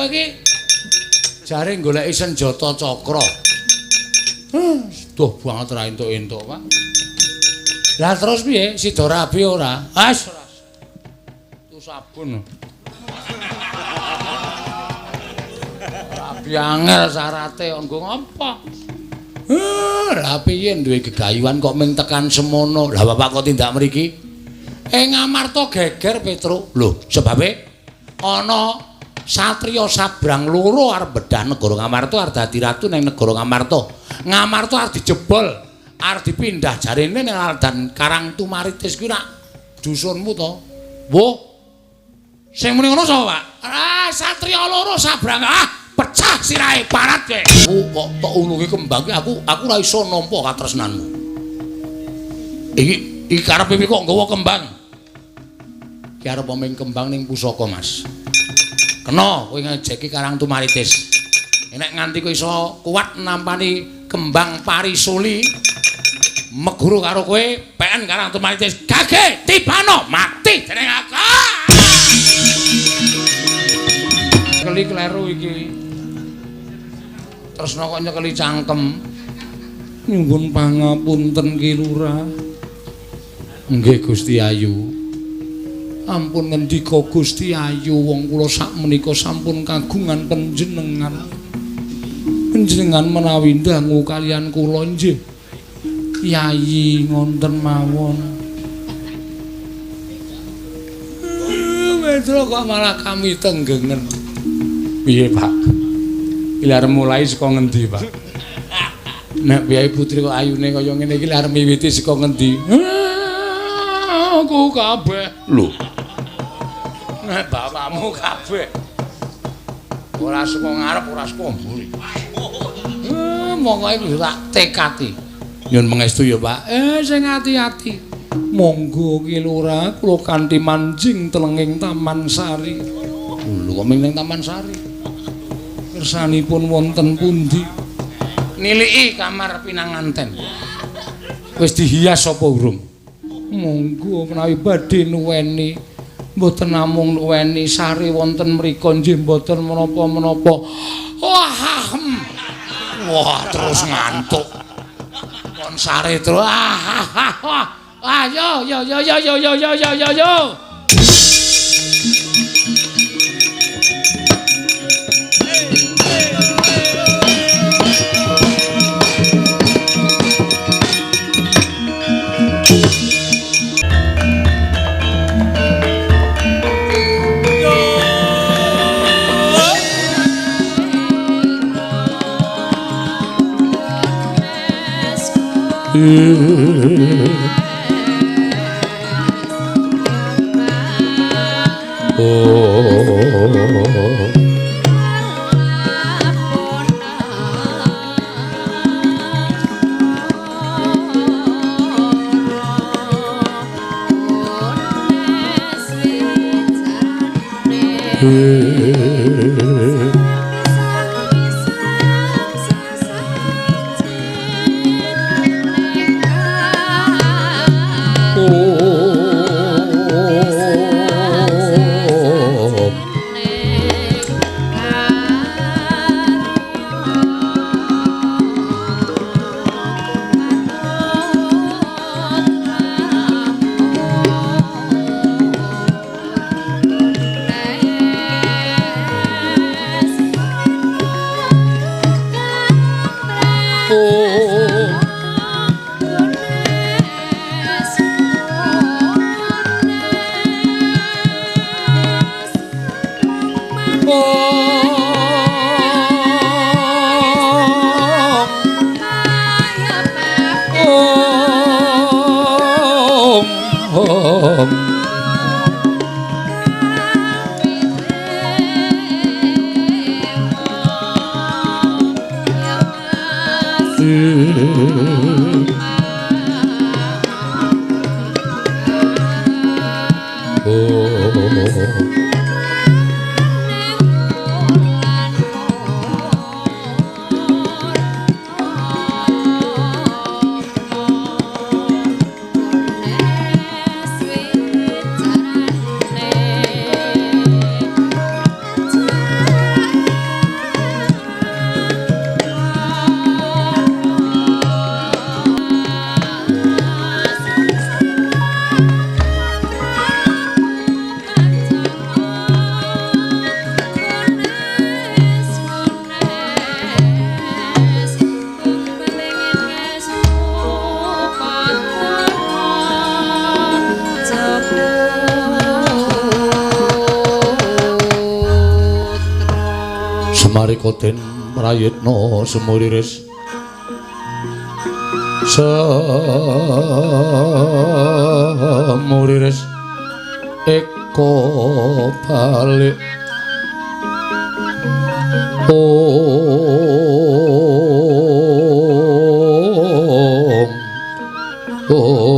iki? Jare goleki senjata cakra. Duh banget ra entuk-entuk, Pak. Lah terus piye? Sida rabi ora? Wes ora. Tu sabun. Rabi angel syarate nggo ngopo? Lah piye duwe gegayuhan kok ming tekan semono. Lah bapak kok tindak mriki? Ing Ngamarta geger Petruk. Lho, sebabe ana satriya sabrang loro arep bedah negara Ngamarta arep dadi ratu ning negara Ngamarta. Ngamarta arep dijebol, arep dipindah jarene ning Aldan Karang Tumaritis kuwi rak dusunmu to. Wo. Sing muni ngono sapa, Pak? Ah, satriya loro sabrang. Ah, pecah sirahe parat kowe. Aku kok tok ulungi kembang ki aku ora iso nampa katresnanmu. Iki iki karepe kok nggawa kembang. Ki arep omeng kembang ning pusaka, Mas. Kena kowe ngejeki Karang Tumaritis. Nek nganti kowe iso kuat nampani kembang parisuli meguru karo kowe PN Karang Tumaritis gage tibano mati jeneng aku. Keli kleru iki. Tresna kok nyekeli cangkem. Nyuwun pangapunten Ki Lurah. Nggih Gusti Ayu. Ampun ngendika Gusti Ayu, wong kula sakmenika sampun kagungan panjenengan. Panjenengan menawi ndangu kalian kula nggih. Yayi ngonten mawon. Petro kok malah kami tenggengen. Piye, Pak? Iki arep mulai saka ngendi, Pak? Nek Piyai Putri kok ayune kaya ngene iki arep miwiti saka ngendi? Aku kabeh. Lho. Nek bapakmu kabeh. Ora saka ngarep, ora saka mburi. Monggo iku tak tekati. Nyun pangestu ya, Pak. Sing ati-ati. Monggo Ki Lurah, kula kanthi manjing telenging Taman Sari. Lho kok ming ning Taman Sari? Kersanipun wonten pundi? Niliki kamar pinanganten. Wis dihias apa urung? Monggo menawi badhe nuweni. Mboten namung nuweni sari wonten mriku nggih mboten menapa-menapa. Wah, wah terus ngantuk. Kon sare terus. Ayo yo yo yo yo yo yo yo yo yo. Semarika den prayitna semuriris semuriris eka balik om om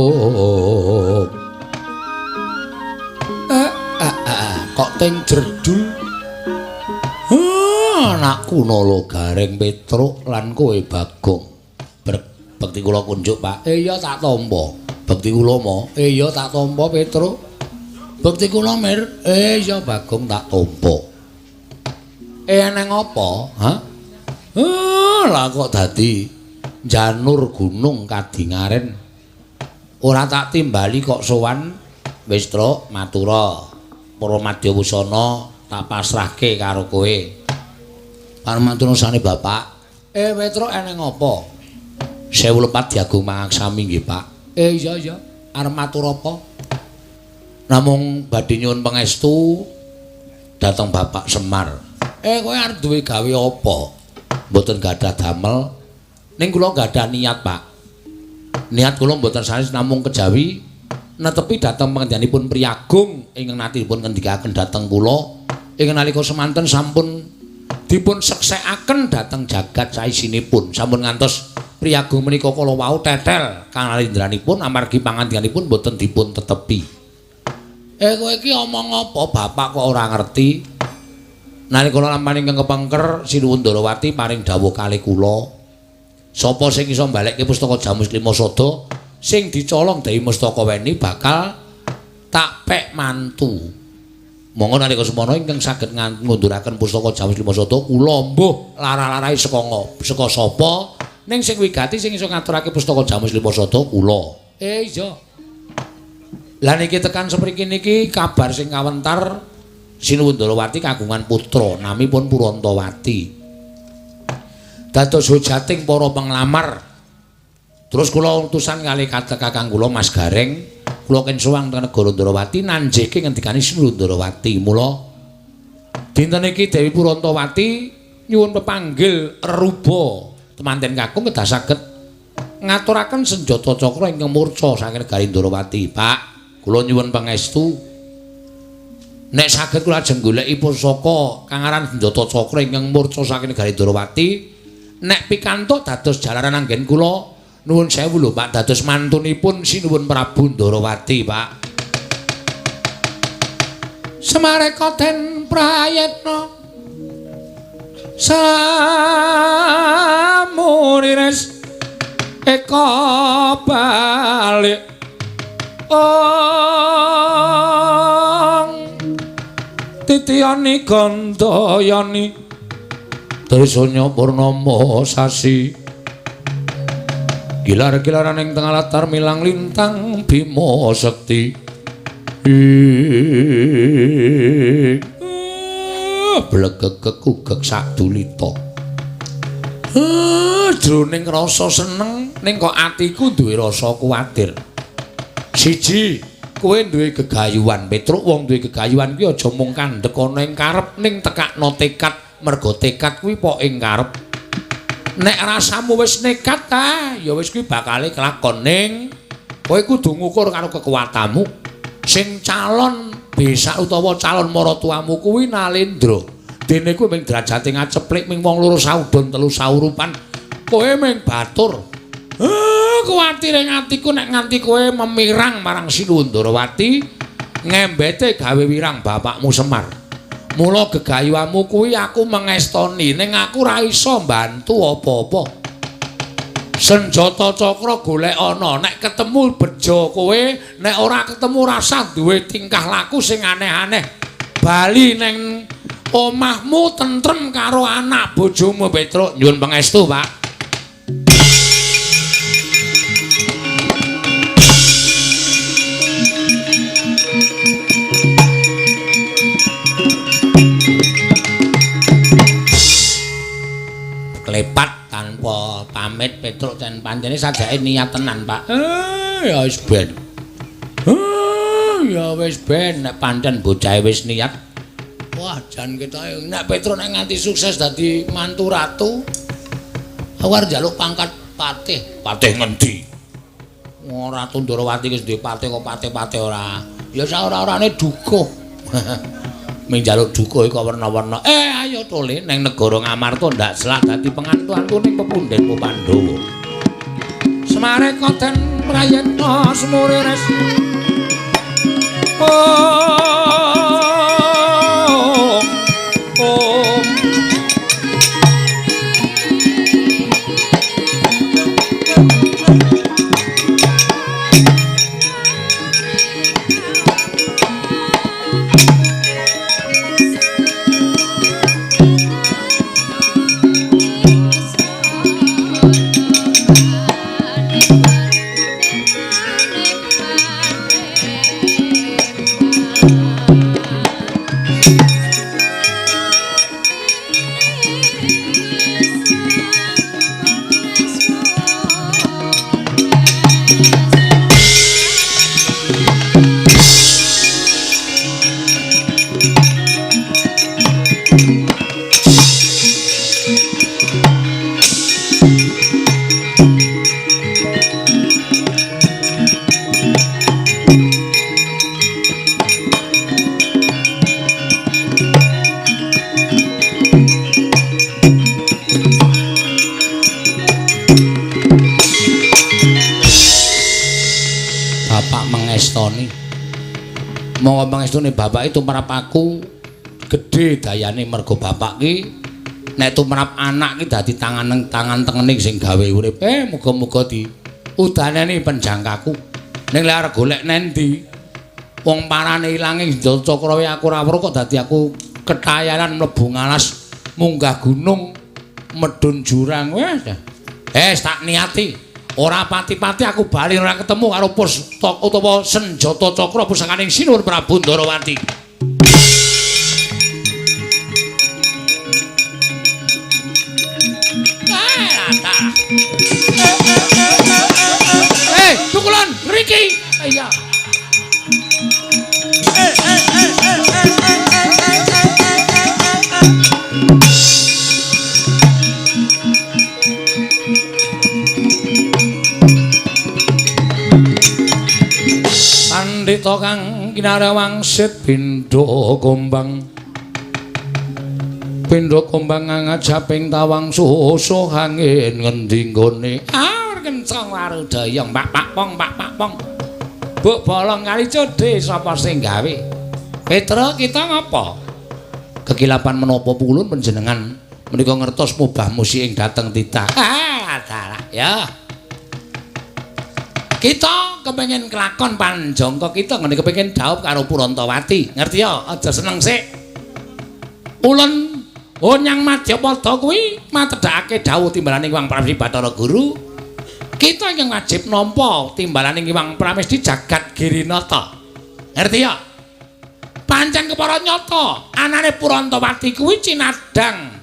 kok teng jerdul anakku Nala Gareng Petruk lan kowe Bagong. Bekti kula kunjuk, Pak. Iya tak tampa. Bekti kula mo. Iya tak tampa Petruk. Bekti kula Mir. Iya Bagong tak tampa. Eneng apa? Hah? Lah kok dadi janur gunung kadingaren. Ora tak timbali kok sowan wis Truk matura. Para madya wusana tak pasrahke karo kowe. Parmantunusane Bapak. Petruk eneng apa? Sewu lepat diagung mangaksami nggih, Pak. Iya iya, arep matur apa? Namung badhe nyuwun pangestu dhateng Bapak Semar. Kowe arep duwe gawe apa? Mboten gadah damel. Ning kula gadah niat, Pak. Niat kula mboten sanes namung kejawi netepi dhateng pangendikanipun Priyagung ingkang nate dipun ngendikaken dhateng kula ingkang nalika semanten sampun dipun seksekaken dhateng jagat saisinipun. Sampun ngantos Priyagung menika kala wau tetel kanalindraanipun amargi pangandikanipun mboten dipun tetepi. Kowe iki omong apa bapak kok ora ngerti? Nalika lampahan ingkang kepengker Sinuwun Ndarawati paring dawuh kalih kula. Sapa sing iso mbalekke pustaka Jamus Lima Sada sing dicolong Dewi Mustakaweni bakal tak pek mantu. Monggo nalika semono ingkang saged ngunduraken pustaka Jamus Lima Sada kula mbuh lara-larahe saka sapa ning sing wigati sing iso ngaturake pustaka Jamus Lima Sada kula. Iya. Lah niki tekan sepriki niki kabar sing kawentar Sinuwun Ndarawati kagungan putra namipun Purantawati. Dados hujating para penglamar. Terus kula utusan kalih kakang kula Mas Gareng, kula ken sowan teng negara Ndarawati nanjeke ngendikane Sinuwun Ndarawati. Mula dinten iki Dewi Purantawati nyuwun pepanggil reruba temanten kakung kedah saged ngaturaken senjata cakra ingkang murca saking negari Ndarawati. Pak, kula nyuwun pangestu. Nek saged kula ajeng goleki pusaka kang aran senjata cakra ingkang murca saking negari Ndarawati, nek pikantuk dados jalaran anggen kula nuwun sewu lho Pak, dados mantunipun Sinuwun Prabu Ndarawati, Pak. Semareka den prayitna samuriris eka balik ong titiyani gandayani trisanya purnama sasi gilar-gilaran ing tengah latar milang lintang Bima Sekti. Blegeg kugek sadulita. Jroning rasa seneng ning kok atiku duwe rasa kuwatir. Siji, kowe duwe gegayuhan Petruk, wong duwe gegayuhan kuwi aja mung kandhek ana ing karep ning tekakno tekad, mergo tekad kuwi pok ing karep. Nek rasamu wis nekat ta, ya wis kuwi bakale kelakon ning kowe kudu ngukur karo kekuatanmu. Sing calon besak utawa calon maratuamu kuwi Nalendra. Dene kuwi ming derajate ngaceplik ming wong loro saudon telu saurupan. Kowe ming batur. Kuwatire atiku nek nganti kowe memirang marang Sinuwun Ndarawati ngembete gawe wirang bapakmu Semar. Mula gegayuhanmu kuwi aku mengestoni ning aku ora iso mbantu apa-apa. Senjata cakra golek ana, nek ketemu bejo kowe, nek ora ketemu rasah duwe tingkah laku sing aneh-aneh. Bali ning omahmu tentrem karo anak bojomu Petruk. Nyuwun pangestu, Pak. Klepat tanpa pamit Petruk ten pancene sajake niat tenan, Pak. Ya wis ben. Ya wis ben nek pancen bocahe wis niat Wah, jan ketoke nek Petruk nek nganti sukses dadi mantu ratu, aku arep njaluk pangkat patih. Patih ngendi? Wong Ratu Ndorowati wis duwe patih kok patih-patih ora. Ya sak ora-orane dukuh. Ming njaluk dukuh kok werna-werna. Ayo tole ning negara Ngamarta ndak selak dadi pengantu-antune pepundhenmu Pandhawa. Semareka den prayitna semurires. Oh. Oh. Monggo pangestune bapak itu tumrap aku gedhe dayane mergo bapak ki nek tumrap anak ki dadi tangan tangan tengene sing gawe urip. Muga-muga di udaneni penjangkaku. Ning lek arep golek nendi wong parane ilange senjata cakra aku ora weruh kok dadi aku ketayanan mlebu ngalas munggah gunung medhun jurang. Wes tak niati. Ora pati-pati aku bali ora ketemu karo pustaka utawa senjata cakra pusakaning Sinuwun Prabu Ndorowati. Tukulon mriki. Iya. Pandhita kang kinarya wangsit pindha gombang. Pindha gombang ngajaping tawang susuh angin ngendi nggone. Kenceng warudaya pak pak pong pak pak pong. Buk bolong kali codhe sapa sing gawe? Petruk kita ngapa? Kekilapan menapa pulun panjenengan menika ngertos mubah musik ing dhateng titah. Dalah ya. Kita kepengin kelakon panjangka kita ngene kepengin dhaup karo Purantawati. Ngerti ya? Aja seneng sik. Ulun nyang Madyapada kuwi matedhakake dhawuh timbalaning Hyang Pramesti Bathara Guru. Kita ingkang wajib nampa timbalaning Hyang Pramesti jagat Girinata. Ngerti ya? Pancen kepara nyata anane Purantawati kuwi cinadhang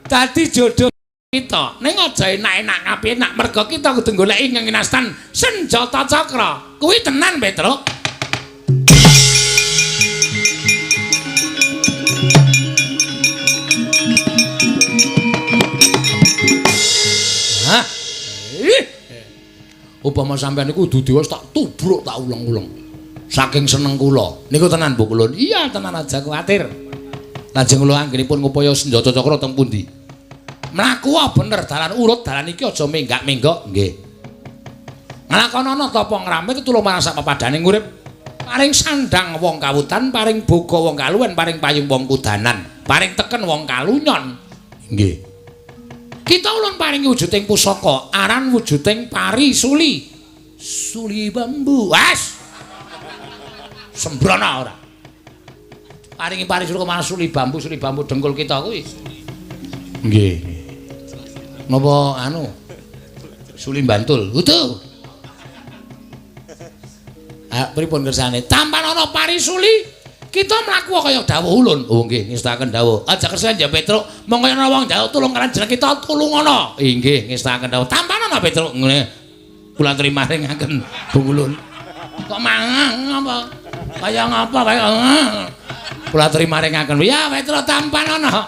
dadi jodoh kita. Ning aja enak-enak kapenak merga kita kudu goleki ngenastan senjata cakra. Kuwi tenan, Petruk. Hah? Upama sampean niku kudu dewa tak tubruk tak uleng-uleng. Saking seneng kula. Niku tenan Bu Kulun. Iya, tenan aja kuwatir. Lajeng kula anggenipun ngupaya senjata cakra teng pundi? Mlaku bener dalan urut dalan iki aja menggak-menggok nggih. Nglakonana tapa ngramit tulung marang sak pepadhaning urip. Paring sandang wong kawudan, paring boga wong kaluwen, paring payung wong kudanan, paring teken wong kalunyon. Nggih. Kita ulun paringi wujuding pusaka, aran wujuding pari suli. Suli bambu. Wes. Sembrono ora. Paringi pari suli kok suli bambu dengkul kita kuwi. Nggih. Napa anu? Suli Bantul. Utuh. Ah, pripun kersane? Tampan ana pari suli, kita mlaku kaya dawuh ulun. Oh nggih, ngestakaken dawuh. Aja kersane ya Petruk, mongko ana wong njaluk tulung karo jeneng kita tulungono. Inggih, ngestakaken dawuh. Tampan ana Petruk ngene. Kula trimaringaken Bu Ulun. Kok mangan apa? Kaya ngapa kaya. Kula aturi maringaken. Ya Petro tampan ana.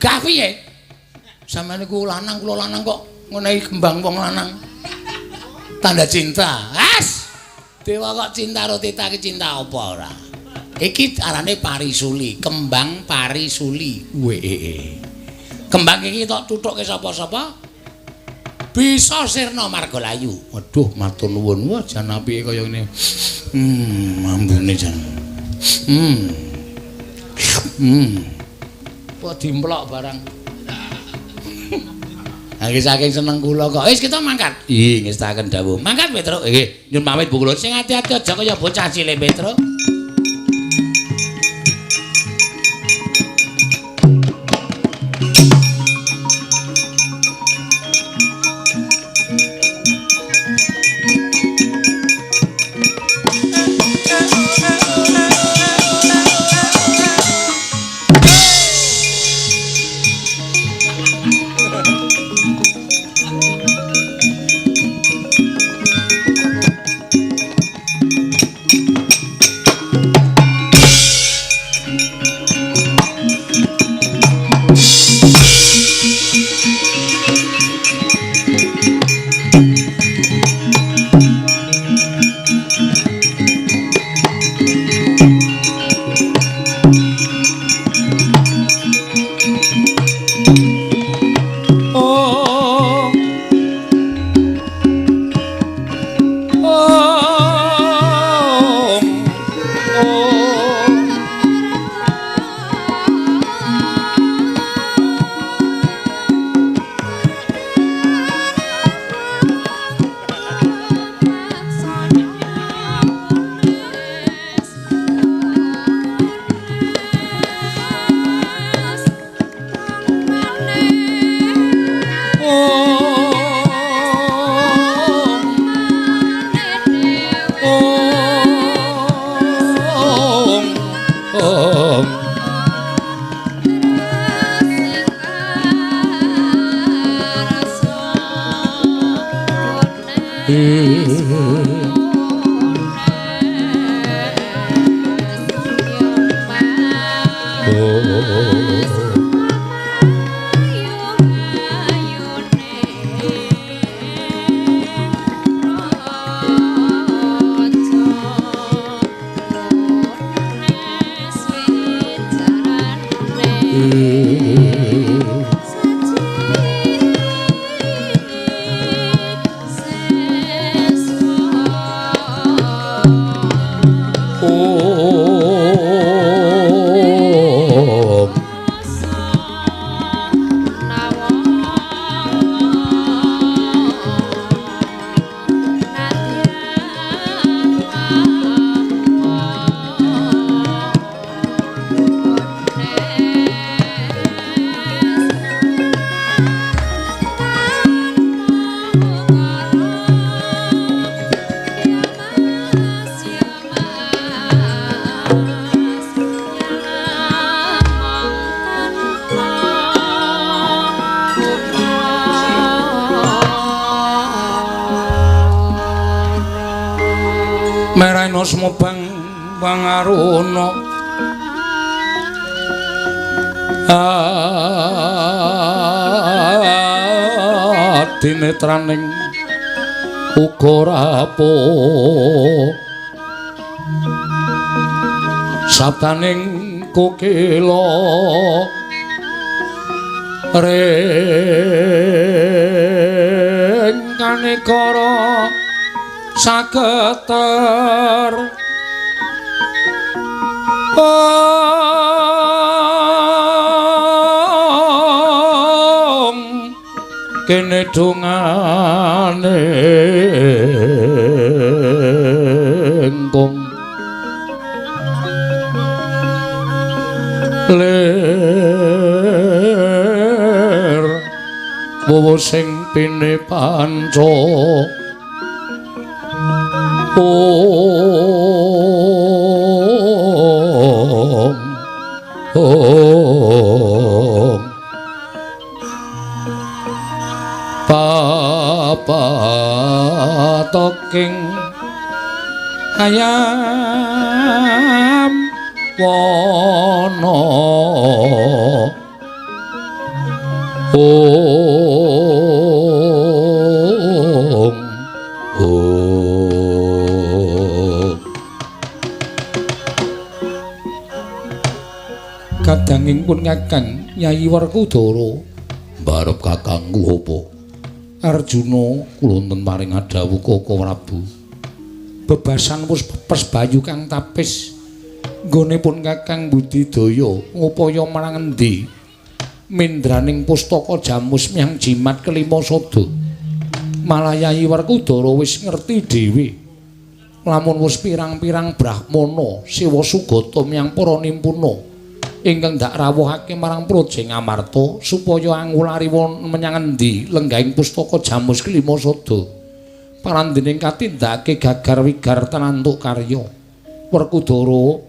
Gah piye? Sampeyan niku lanang, kula lanang kok ngenehi kembang wong lanang. Tanda cinta. As. Dewa kok cinta karo tita iki cinta apa ora? Iki arane parisuli, kembang parisuli. Weh. Kembang iki tok tuthukke sapa-sapa bisa sirna marga layu. Waduh, matur nuwun. Wah, jan apike kaya ngene. Ambune jan. Kok dimplok barang. Ha iki saking seneng kula kok. Wis kita mangkat. Nggih, ngestaken dawuh. Mangkat Petro. Nggih, nyun pamit Bu kula. Sing ati-ati aja kaya bocah cilik Petro. Meraina sumebang pangaruna adinetraning uga rapuh sabdaning kokila ring kanekara sageter om kene dongane engkong lir Wuwu sing pine panca Om Om Papatoking ayam wana Om Om. Kadanging pun Kakang Nyai Werkudara mbarep kakangku apa Arjuna kula wonten paring adhawuh Koko Prabu. Bebasan wis pepes bayu kang tapis nggone pun Kakang budidaya ngupaya marang endi mendraning pustaka jamus miang jimat kelima sada. Malah Yayi Werkudara wis ngerti dhewe lamun wis pirang-pirang brahmana siwa sugata miang para nimpuna ingkang ndak rawuhake marang Praja Ngamarta supaya angulari menyang endi lenggahing pustaka jamus kelima sada. Parandening katindakake gagar wigar tenantuk karya. Werkudara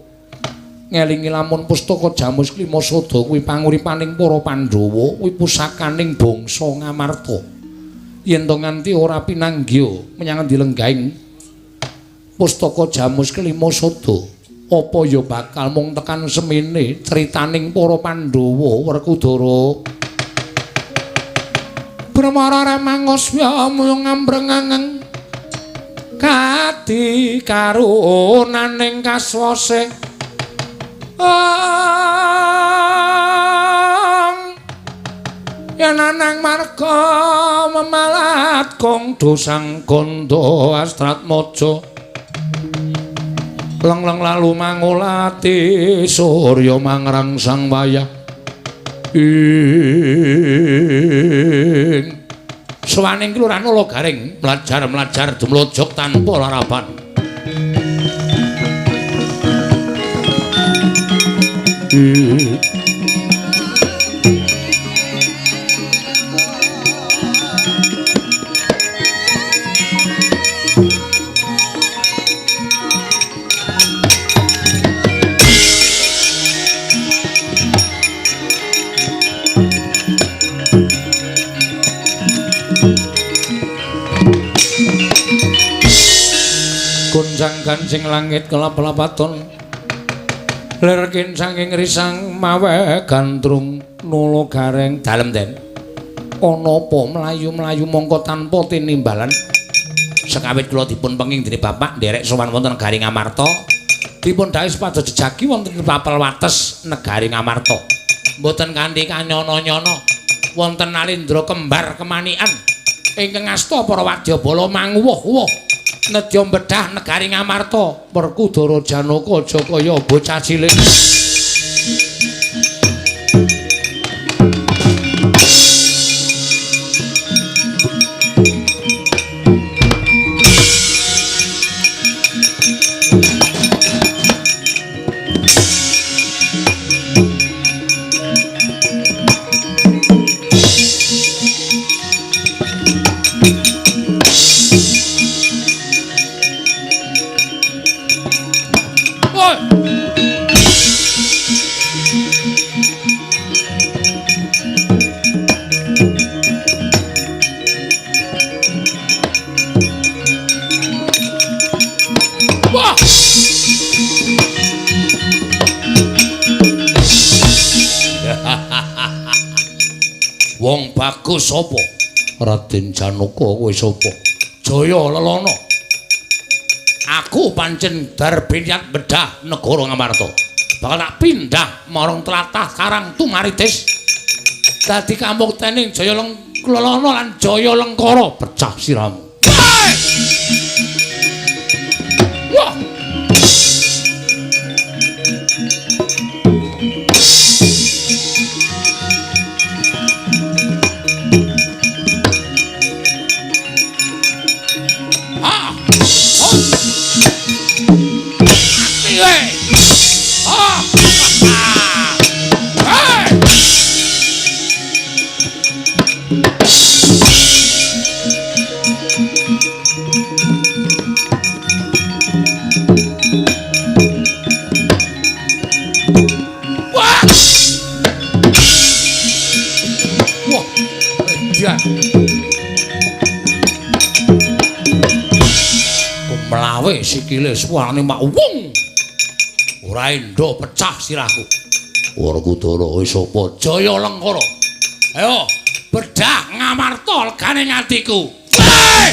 ngelingi lamun pustaka jamus kelima sada kuwi panguripaning para Pandhawa, kuwi pusakaning bangsa Ngamarta. Yen to nganti ora pinanggya menyang endi lenggahing pustaka jamus kelima sada, apa ya bakal mung tekan semene critaning para Pandhawa Werkudara. Brahmara ramangosya muyung ngambrengangeng kadi karunaning kaswase yen anang marga memalat kong dosang gondo astratmaja leng-leng lalu mangulati surya mangrangsang wayah ing sawaning kelurahan Ula Garing mlajar-mlajar dumlojok tanpa larapan. Gonjang kancing langit kelap-lapaton lir kincanging risang mawe gandrung nula gareng dalem den ana apa mlayu-mlayu mongko tanpa tinimbalan. Sekawit kula dipun penging dening bapak nderek sowan wonten negari Ngamarta dipun dhawuhi supados jejagi wonten papel wates negari Ngamarta mboten kanthi kanyono-nyono wonten nalindra kembar kemanikan ingkang asta para wadyabala manguwuh-wuh nedya bedah negari Ngamarta. Werkudara Janaka aja kaya bocah cilik. Wong bagus sapa? Raden Janaka kowe sapa? Jaya Lelana. Aku pancen darbeniat bedah negara Ngamarta. Bakal tak pindah marang tlatah Karang Tumaritis. Dadi kamuktening Jaya Lelana lan Jaya Lengkara pecah siramu. Wah! Hey! Gawe sikile suarane mak wung. Ora endo pecah sirahku. Werkudara wis sapa? Jaya Lengkara. Ayo, bedah Ngamarta legane atiku. Weh!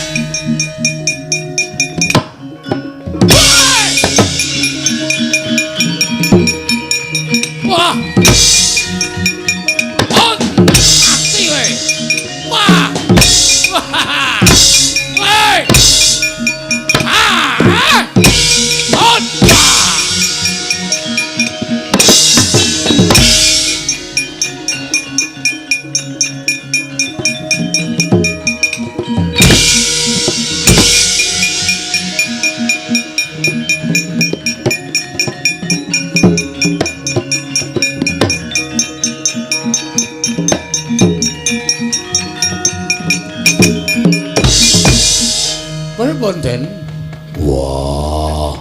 Wah. Oh, mati kowe. Wah. Wah. Weh. Ah. Oh. Pripun, Den? Wah.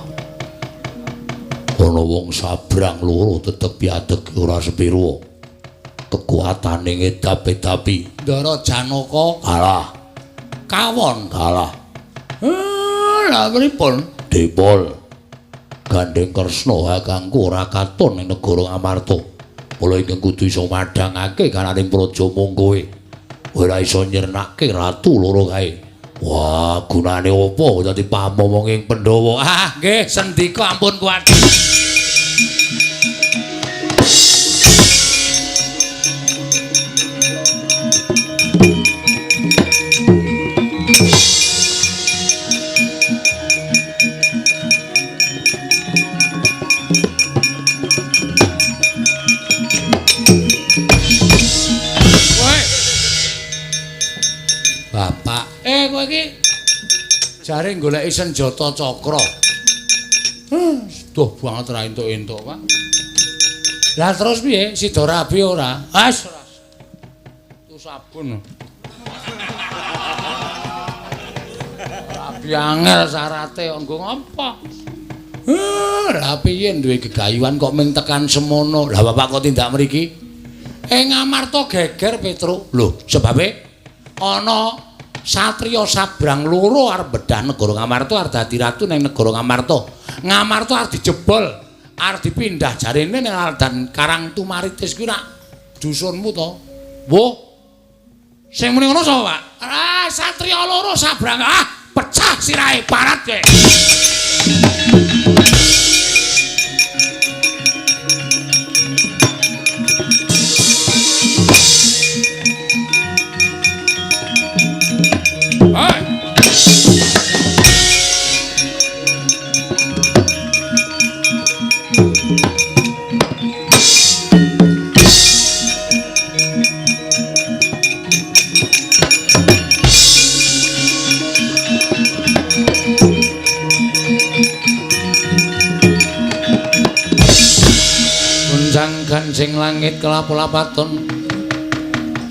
Ana wong sabrang loro tetep piadeg ora sepiro. Kekuatane ngedap-edapi. Ndara Janaka kalah. Kawon kalah. Lah pripun? Dipol. Gandeng Kresna kakangku ora katon ing negara Ngamarta. Mula ingkang kudu iso madhangake kananing praja mung kowe. Ora iso nyirnake ratu loro kae. Wah, gunane opo dadi pamomong ing Pandhawa? Ah, nggih, sendika ampun kuwatir. Bapak, kowe iki jare goleki senjata cakra. Duh banget ra entuk-entuk, Pak. Lah terus piye? Sida rabi ora? Wes ora. Tu sabun. Rabi angel syarate kok nggo ngopo? Lah piye duwe gegayuhan kok ming tekan semono. Lah bapak kok tindak mriki? Ngamarta geger Petruk. Lho, sebabe ana satriya sabrang loro arep bedah negara Ngamarta arep dadi ratu ning negara Ngamarta. Ngamarta arep dijebol, arep dipindah jarene ning Laladan Karang Tumaritis kuwi nak dusunmu to. Wo. Sing muni ngono sapa, Pak? Ah, satriya loro sabrang. Ah, pecah sirahe barat kowe. Kancing langit kelap-lapaton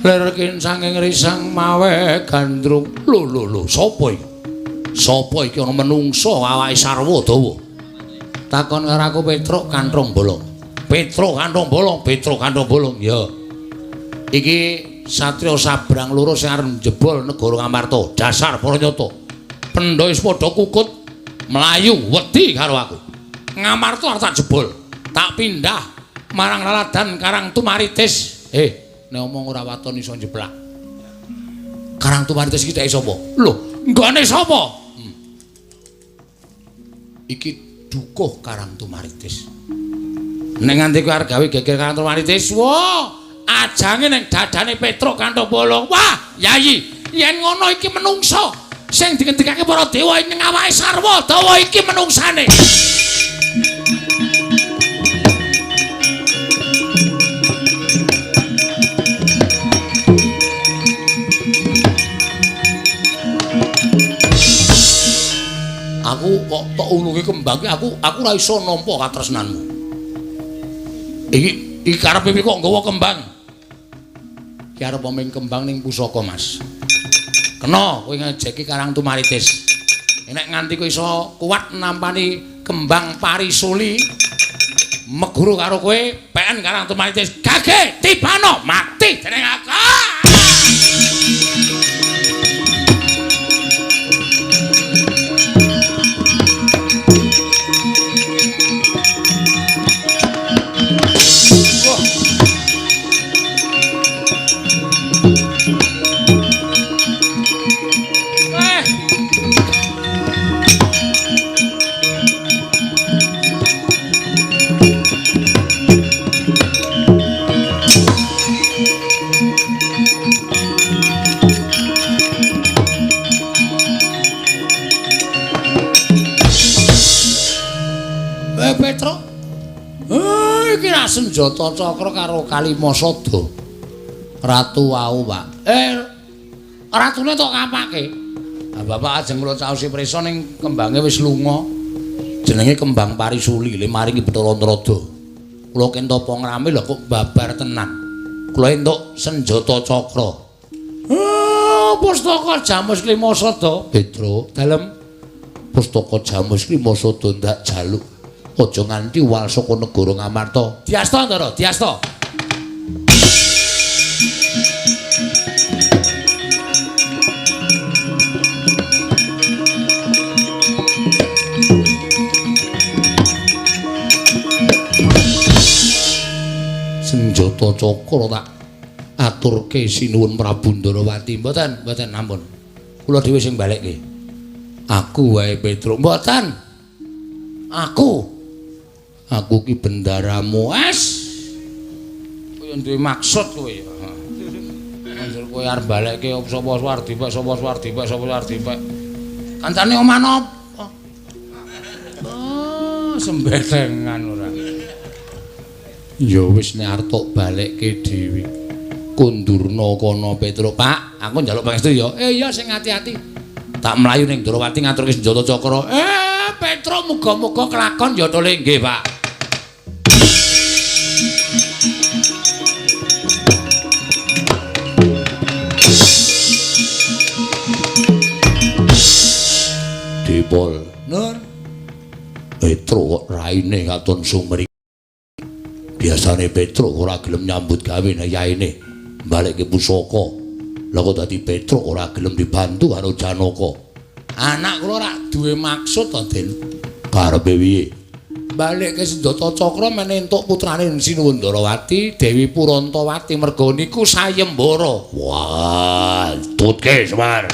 lir kincanging risang mawe gandrung. Lho lho lho, sapa iki? Sapa iki ana menungsa awake sarwa dawa? Takon karo aku Petruk Kanthong Bolong. Petruk Kanthong Bolong, Petruk Kanthong Bolong. Ya. Iki satriya sabrang loro sing arep njebol negara Ngamarta. Dasar para nyata. Pendha wis padha kukut mlayu wedi karo aku. Ngamarta arep tak jebol, tak pindah marang Laladan Karang Tumaritis. Nek omong ora waton iso njeblak. Karang Tumaritis iki dheke sapa? Lho, nggone sapa? Iki dukuh Karang Tumaritis. Nek nganti kowe arep gawe geger Karang Tumaritis, wah, ajange ning dadane Petruk Kanthong Bolong. Wah, Yayi, yen ngono iki menungsa sing dingendikake para dewa ing awake sarwa dawa iki menungsane. Aku kok tok ulungi kembang aku ora iso nampa katresnanmu. Iki iki karepe kok nggawa kembang. Iki arep omeng kembang ning pusaka, Mas. Kena kowe ngejeki Karang Tumaritis. Nek nganti kowe iso kuat nampani kembang parisuli meguru karo kowe PN Karang Tumaritis. Gage tibano mati jeneng aku. Senjata Cakra karo Kalimasada. Ratu wau, Pak. Ratune tok kapake. Lah bapak ajeng kula caosi prisa ning kembange wis lunga. Jenenge Kembang Parisuli, le maringi Bathara Narada. Kula kentapa ngrame lho kok babar tenan. Kula entuk senjata cakra. Pustaka Jamus Klimasada. Petro, dalem pustaka Jamus Klimasada ndak jaluk. Aja nganti wal saka negara Ngamarta. Diasta, Ndara, diasta. Senjata cakra tak aturke sinuwun Prabu Ndarawati. Mboten, mboten ampun. Kula dhewe sing balekke. Aku wae Petruk. Mboten. Aku. Aku ki bendaramu. Es. Kowe duwe maksud kowe ya. Anjur kowe arep balekke sapa Swardipek, sapa Swardipek, sapa Swardipek. Kancane omah napa? Oh, sembetengan ora. Ya wis nek arep tok balekke dhewe. Kundurna kono Petruk, Pak. Aku njaluk pangestu ya. Iya sing ati-ati. Tak mlayu ning Ndrawati ngaturke senjata cakra. Petruk muga-muga kelakon ya tole nggih, Pak. Dipol. Nur. Petruk kok raine katon sumri. Biasane Petruk ora gelem nyambut gawe nek yaene balekke pusaka. Lah kok dadi Petruk ora gelem dibantu karo Janaka. Anak kula ora duwe maksud to, Den. Karepe piye? Balekke senjata cakra men entuk putrane Sinuwun Ndarawati, Dewi Purantawati merga niku sayembara. Wah, tutke Semar.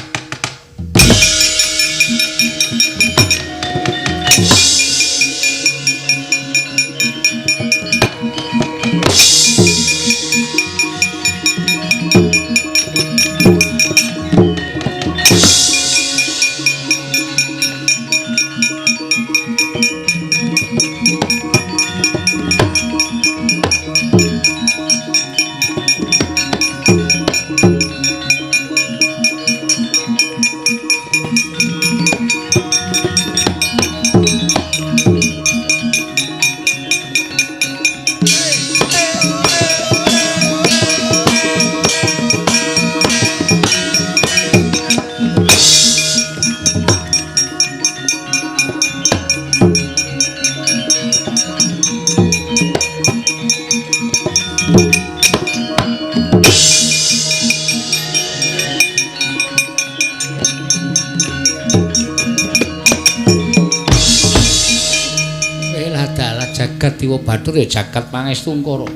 Dewa Bathara ya jagat pangestu Ngkara.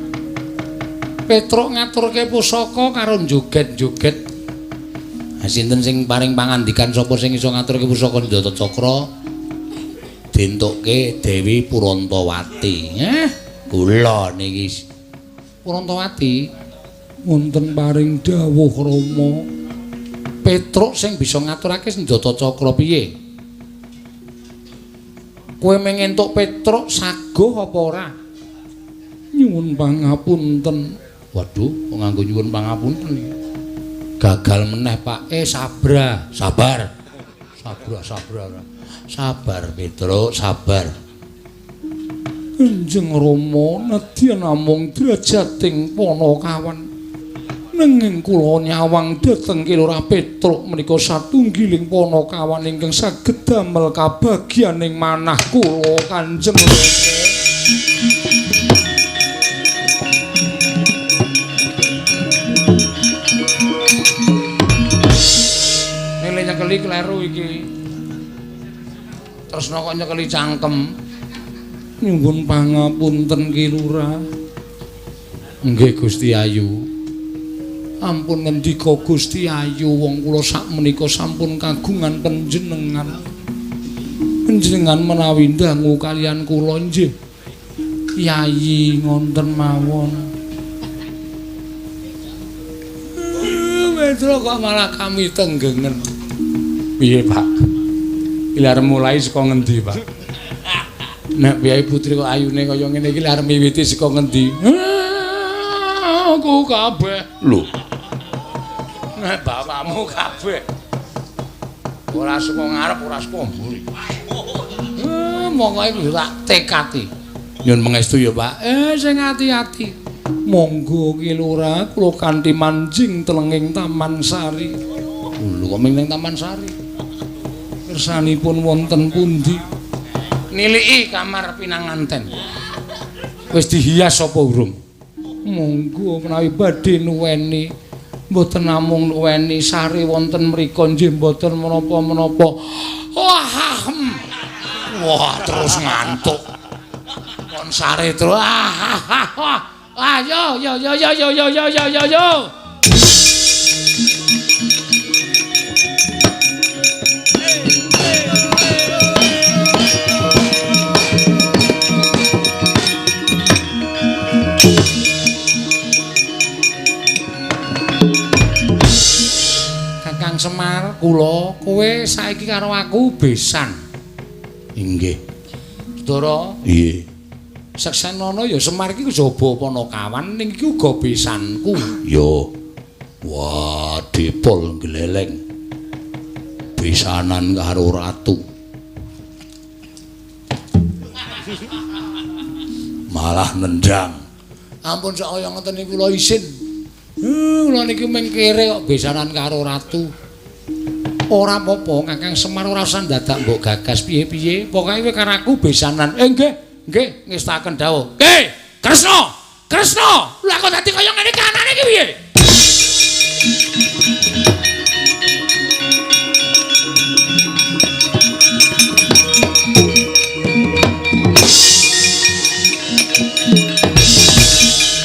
Petruk ngaturke pusaka karo joget-joget. Ha sinten sing paring pangandikan sapa sing iso ngaturke pusaka Senjata Cakra? Dientukke Dewi Purantawati. Kula niki Purantawati wonten paring dawuh Rama. Petruk sing bisa ngaturake Senjata Cakra piye? Kowe mung entuk Petruk saguh apa ora? Nyuwun pangapunten. Waduh, kok nganggo nyuwun pangapunten iki. Gagal meneh, Pak. Sabra, sabar. Sabra, sabra. Sabar, Petruk, sabar. Kanjeng Rama nedya namung drajating Panakawan. Nanging kula nyawang dhateng Ki Lurah Petruk menika satunggiling panakawan ingkang saged damel kabagyaning manah kula Kanjeng Rama. Nele nyekeli kleru iki. Tresna kok nyekeli cangkem. Nyuwun pangapunten Ki Lurah. Nggih Gusti Ayu. Ampun ngendika Gusti Ayu, wong kula sakmenika sampun kagungan panjenengan. Panjenengan menawi ndangu kalian kula nggih. Yayi ngonten mawon. Petro kok malah kami tenggengen. Piye, Pak? Iki arep mulai saka ngendi, Pak? Nek Piyai Putri kok ayune kaya ngene iki arep miwiti saka ngendi? Aku kabeh. Lho. Nek bapakmu kabeh. Ora saka ngarep, ora saka mburi. Monggo iku tak tekati. Nyun pangestu ya, Pak. Sing ati-ati. Monggo Ki Lurah, kula kanthi manjing telenging Taman Sari. Lho kok ming ning Taman Sari? Kersanipun wonten pundi? Niliki kamar pinanganten. Wis dihias apa urung? Monggo menawi badhe nuweni. Mboten namung nuweni sare wonten mriku nggih mboten menapa-menapa. Wah, wah terus ngantuk. Kon sare terus. Ayo yo yo yo yo yo yo yo yo yo. Kakang Semar, kula kowe saiki karo aku besan. Inggih. Saudara? Nggih. Seksenono ya Semar iki jaba panakawan ning iki uga besanku. Ya. Wah, depol gleleng. Besanan karo ratu. Malah nendang. Ampun sak kaya ngoten niku kula isin. Kula niki mung kere kok besanan karo ratu. Ora apa-apa, Kakang Semar ora usah dadak mbok gagas piye-piye. Pokoke kowe karo aku besanan. Nggih, nggih, ngestaken dawuh. Nggih, Kresna, Kresna. Lha kok dadi kaya ngene kanane iki piye?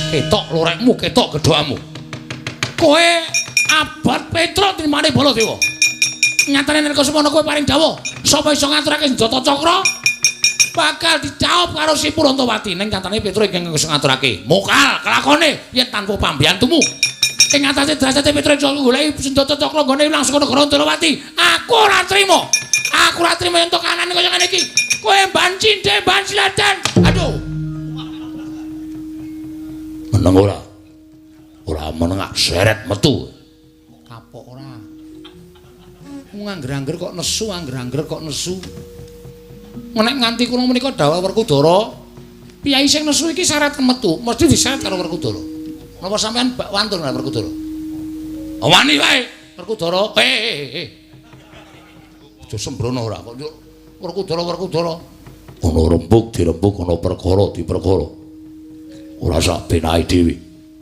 Ketok lorekmu, ketok gedhokamu. Kowe abot Petruk trimane Baladewa. Nyatane nek semono kowe paring dawuh, sapa iso ngaturake senjata cakra bakal dijawab karo si Purantawati. Ning nyatane Petruk ingkang iso ngaturake. Mokal kelakone yen tanpa pambiyantumu. Ing atase derajate Petruk iso goleki senjata cakra nggone ilang saka negara Ndrawati. Aku ora trima. Aku ora trima yen kanane kaya ngene iki. Kowe ban cindhe ban siladan. Aduh. Meneng ora? Ora meneng seret metu. Kapok ora. Ngangger-angger kok nesu, angger-angger kok nesu. Nek nganti kula menika dawuh Werkudara, piyai sing nesu iki syarat metu, mesti disyarat karo Werkudara. Napa sampean bak wantun karo Werkudara? Wani wae Werkudara. Aja sembrono ora kok Werkudara Werkudara. Ana rembug dirembug, ana perkara diperkara. Ora sak benake dhewe.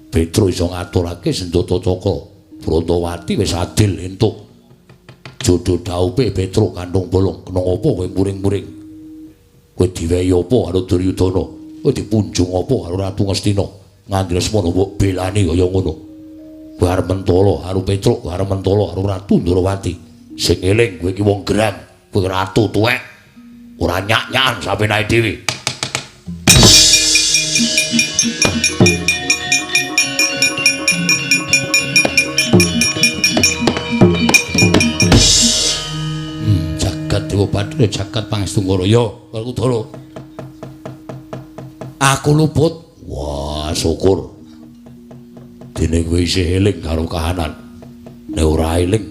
Petruk iso ngaturake senjata cakra. Brantawati wis adil entuk. Jodoh daupe Petruk kantung bolong. Kena apa kowe muring-muring? Kowe diwehi apa karo Duryudana? Kowe dipunjung apa karo Ratu Ngastina? Nganti semono mbok belani kaya ngono. Kowe arep mentala karo Petruk, kowe arep mentala karo Ratu Ndrawati. Sing eling kowe iki wong gerang, kowe ratu tuwek. Ora nyak-nyakan sapenake dhewe. Dewa Bathara jagat Pangestu ya Werkudara. Aku luput. Wah, syukur. Dene kowe isih eling karo kahanan. Nek ora eling,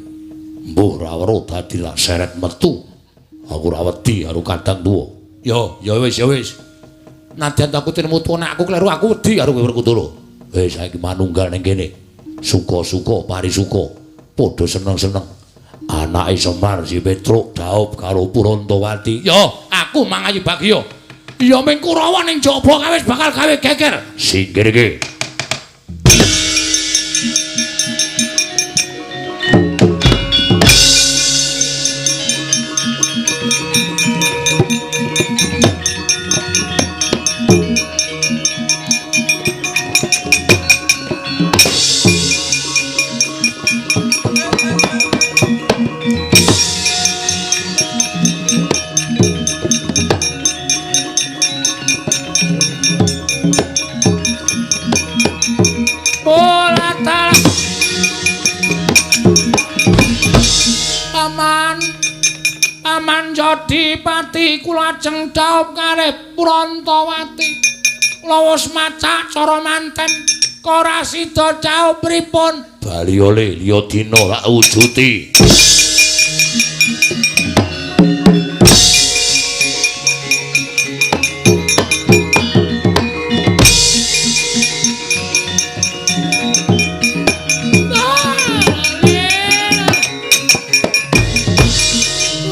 mbuh ora weruh dadi lak seret metu. Aku ora wedi karo kadang tuwa. Ya, ya wis, ya wis. Nadyan aku tinemu nek aku kleru aku wedi karo kowe Werkudara. Wis saiki manunggal ning kene. Suka-suka parisuka. Padha seneng-seneng. Anake Semar si Petruk daup karo Purantawati. Ya, aku mangayu bagya. Ya ming Kurawa ning jaba kawis bakal gawe geger. Singkir iki. kula ajeng dhaup kalih Prantawati. Kula wis macak cara manten ora sida dhaup pripun? Bali ole liya dina lak wujuti.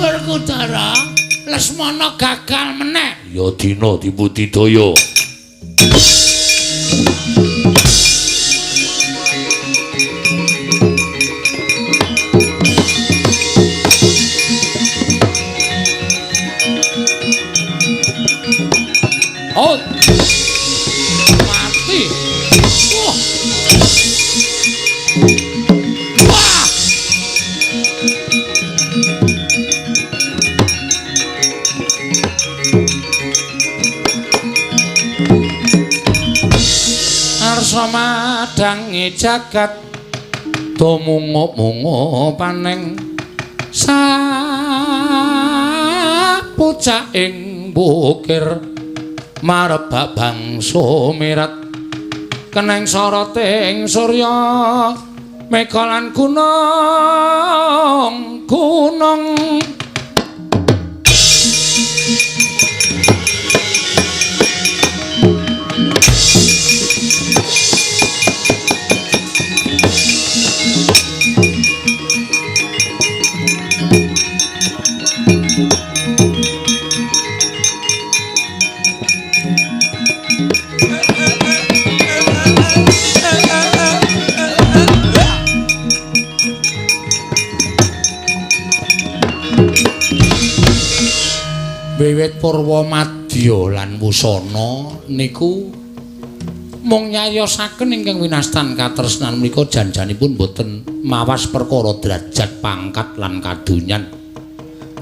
Werkudara, Lesmana gagal meneh. Ya dina dibudidaya. Oh. Mati. Wah. Wah. Arsa madangi jagat tumungup-mungup paneng sapucaking bukir marebak bangsa mirat keneng soroting surya mega lan gunung gunung. Wiwit Purwa Madya lan Wusana niku mung nyayosaken ingkang winastan katresnan menika janjanipun boten mawas perkara derajat pangkat lan kadonyan.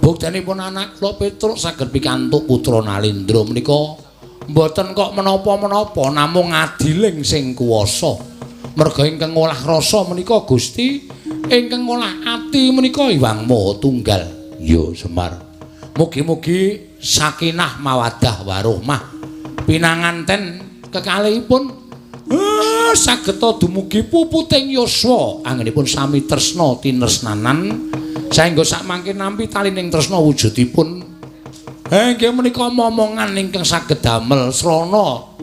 Buktenipun anak kula Petruk saged pikantuk putra Nalendra menika mboten kok menapa-menapa namung adiling sing kuwasa. Merga ingkang ngolah rasa menika Gusti, ingkang ngolah ati menika Hyang Maha Tunggal. Ya Semar. Mugi-mugi sakinah mawadah warohmah pinanganten kekalihipun sageta dumugi puputing yuswa anggenipun sami tresna tinesnanan saengga sakmangke nampi talining tresna wujudipun inggih menika momongan ingkang saged damel srana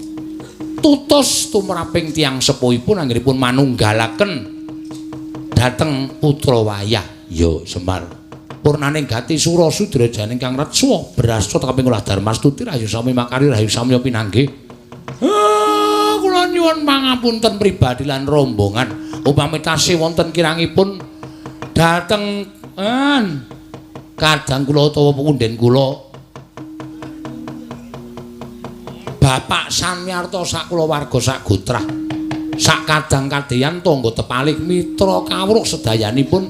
tutus tumraping tiyang sepuhipun anggenipun manunggalaken dhateng putra wayah. Ya Semar. Purnaning gati sura sudrajaning kang retsa brasta kaping olah darmastuti rahayu sami makari rahayu samya pinanggih. Kula nyuwun pangapunten pribadi lan rombongan upami tasih wonten kirangipun dhateng kadang kula utawa punden kula Bapak Samyarta sak kulawarga sak gotrah sak kadang kadeyan tangga tepalik mitra kawruh sedayanipun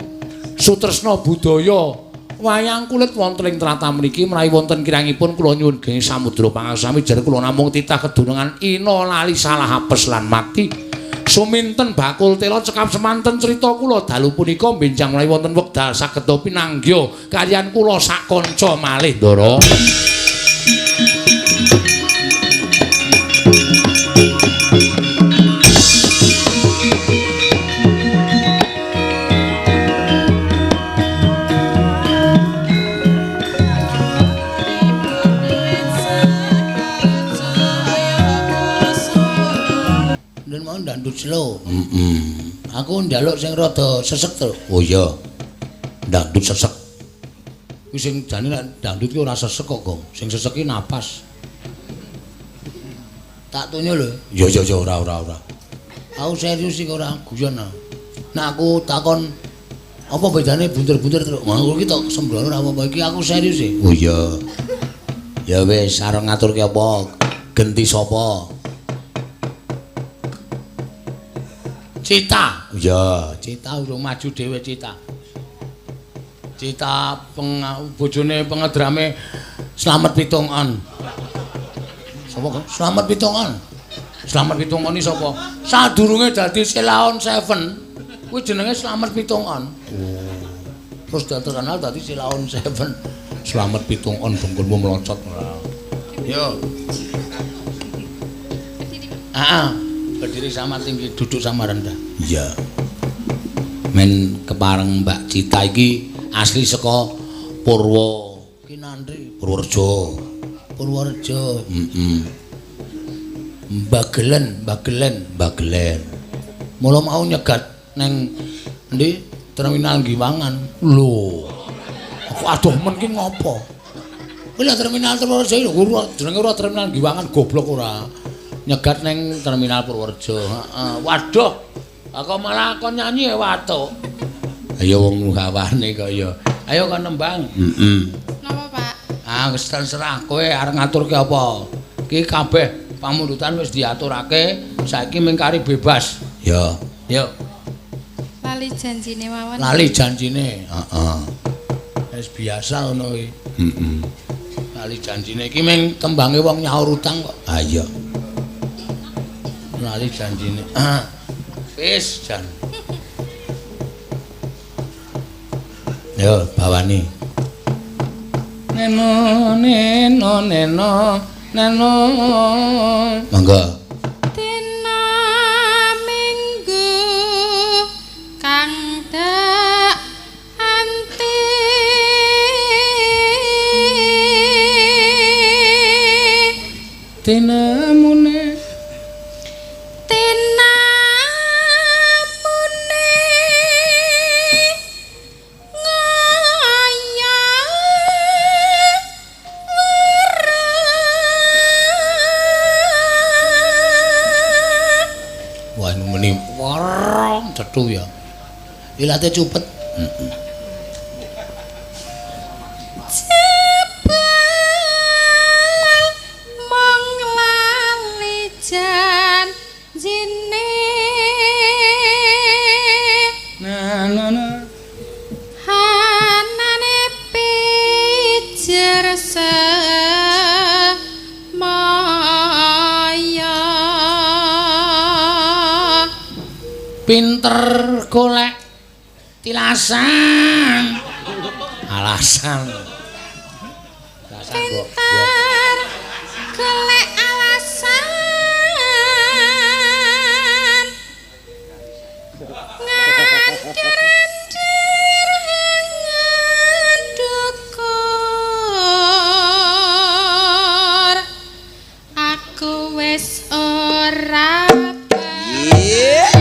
sutresna budaya wayang kulit wonten ing tlatah mriki menawi wonten kirangipun kula nyuwun geni samudra pangaksami jer kula namung titah kedunungan ina lali salah apes lan mati suminten bakul tela cekap semanten crita kula dalu punika benjang menawi wonten wekdal saged pinanggya kaliyan kula sak kanca malih Ndara. Slow. Aku njaluk sing rada sesek to. Oh iya. Dangdut sesek. Kuwi sing jane nek dangdut ki ora sesek kok, Gong. Sing sesek ki napas. Tak tunyo lho. Ya ya ya ora ora ora. Aku serius iki ora guyon. Nek aku takon apa bedane bunter-bunter terus. Ngono iki tok sembrono ora apa-apa iki aku serius e. Oh iya. Ya wis arep ngaturke apa? Genti sapa? Cita. Iya, Cita urung maju dhewe Cita. Cita bojone pengedrame Slamet Pitungan. Sapa kok? Slamet Pitungan. Slamet Pitungan iki sapa? Sadurunge dadi Selaon 7, kuwi jenenge Slamet Pitungan. Oh. Terus terkenal dadi Selaon 7. Slamet 7 on dengkulmu melocot. Yo. Heeh. Berdiri sama tinggi, duduk sama rendah. Iya. Men kepareng Mbak Cita iki asli saka Purwo Kinandri, Purworejo. Purworejo. Heeh. Bagelen, Bagelen, Bagelen. Mula mau nyegat neng endi terminal Giwangan. Lho. Aku adoh men ki ngopo? Kuwi lho terminal Purworejo lho, jenenge ora terminal Giwangan goblok ora. Nyegat neng terminal Purworejo. Heeh. Waduh. Aku malah kon nyanyi ya watuk. Ayo wong gawane kok ya. Ayo kon nembang. Heeh. Napa, Pak? Ah, wis terserah kowe arep ngaturke apa. Ki kabeh pamundutan wis diaturake, saiki mung kari bebas. Ya. Yo. Lali janjine mawon. Lali janjine. Heeh. Wis biasa ngono kuwi. Heeh. Lali janjine iki mung tembange wong nyaur utang kok. Ha iya. Lali janjine. Wis jan. Yo, bawani. Neno neno neno neno. Monggo. Dina Minggu kang dak anti. Tinamune tinamune ngaya wereng. Wah, meni wereng cethu ya. Ilate cupet. Heeh. Jebul mung lali janjine. Na na na. Hanane pijer semaya. Pinter golek tilasan. Alasan. Alasan kok. Pinter golek alasan. Ngandur-andur hangan dukur. Aku wis ora percaya.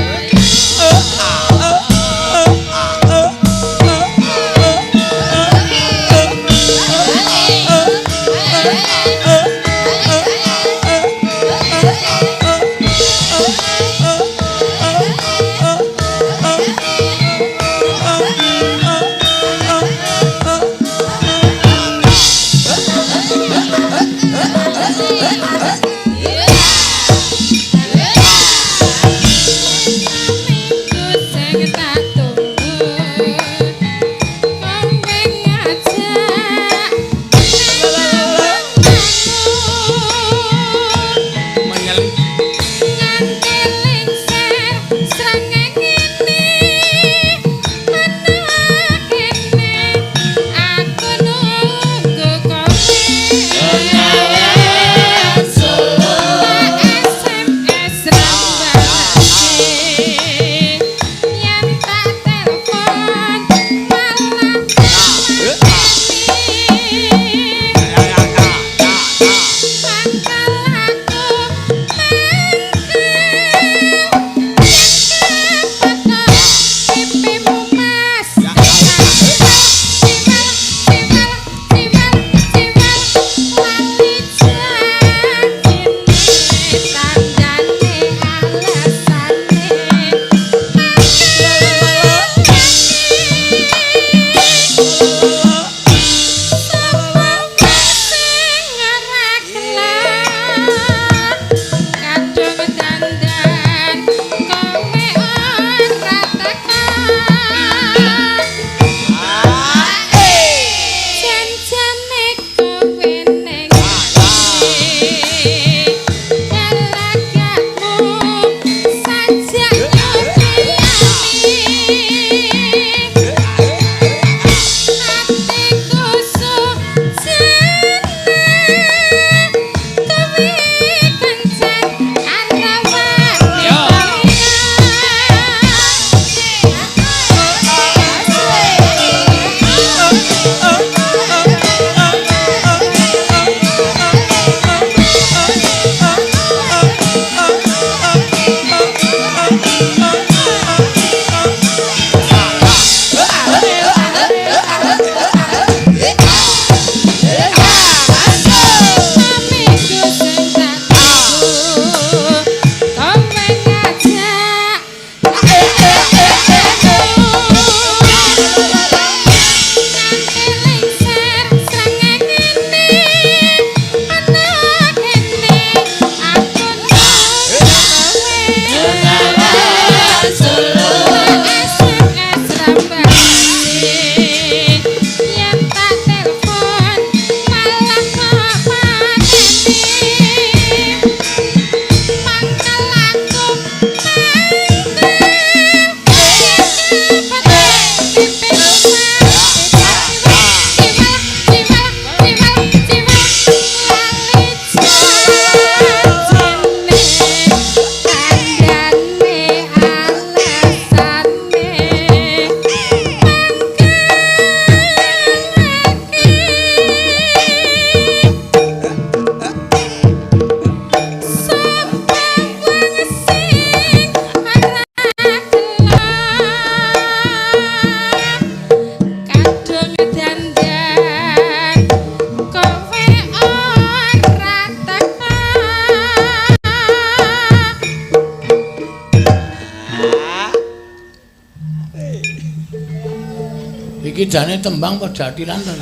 Iki jane tembang apa jathilan to?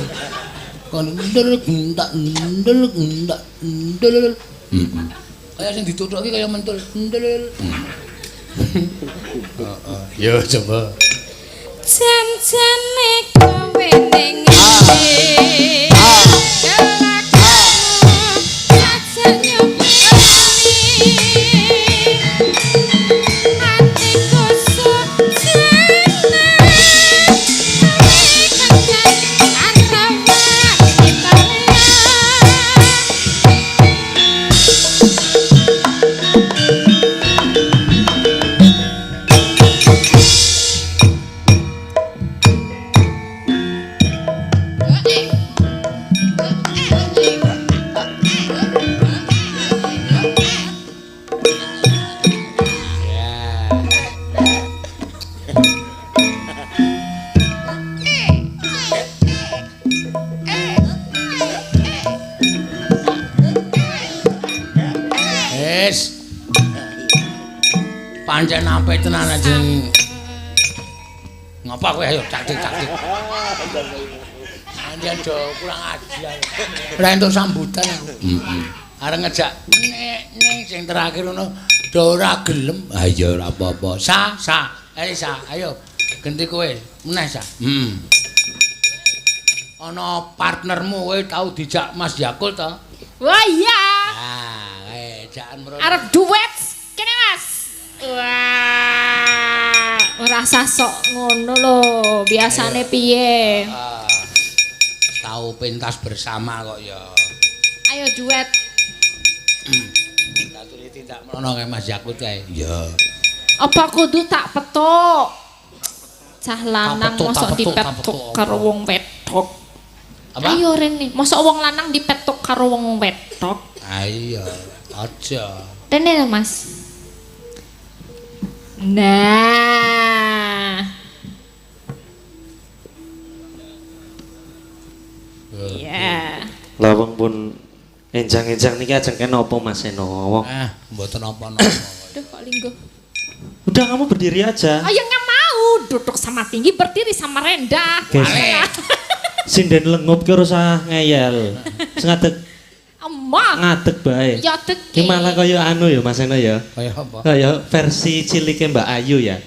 Kon ndel entak ndel entak ndel. Heeh. Kaya sing dituthuk iki kaya mentul ndel. Heeh. Yo coba. Jan-jane kowe ning endi? Kelakuanmu jajal nyepeleni. Atiku sujeneng kowe kencan karo wanita liya. Wis. Pancen apik tenan ajeng. Ngapa kowe ayo caktik-caktik. Anjen do kurang ajar. Ora entuk sambutan aku. Heeh. Arep ngejak nek sing terakhir ngono do ora gelem. Ah iya ora apa-apa. Sa, sa, ayo sa, ayo genti kowe meneh sa. Heeh. Ana partnermu kowe tau dijak Mas Yakul to? Wah iya. Ah, kae jakan mrono. Arep duet kene Mas. Wah, ora usah sok ngono lho. Biasane piye? Ah, tau pentas bersama kok ya. Ayo duet. Tak tuli tindak mrono kae Mas Yakut kae. Iya. Apa kudu tak petuk? Cah lanang Tak petuk, mosok tak petuk, tak dipetuk petuk karo apa? wong wedok. Apa? Ayo rene, mosok wong lanang dipetuk karo wong wedok. Ayo, aja. Rene lho, Mas. Nah. Iya. Lah wong pun enjang-enjang niki ajeng kenapa Mas Seno? Ah, mboten napa-napa. Duh kok lingguh. Udah kamu berdiri aja. Ayo nggak mau, duduk sama tinggi, berdiri sama rendah. Guys. Sinden lengup ki ora usah ngeyel. Sing ngadeg Emang. ngadeg bae. Ya dek. Ki malah kaya anu ya Mas Seno ya. Kaya apa? Kaya versi cilike Mbak Ayu ya.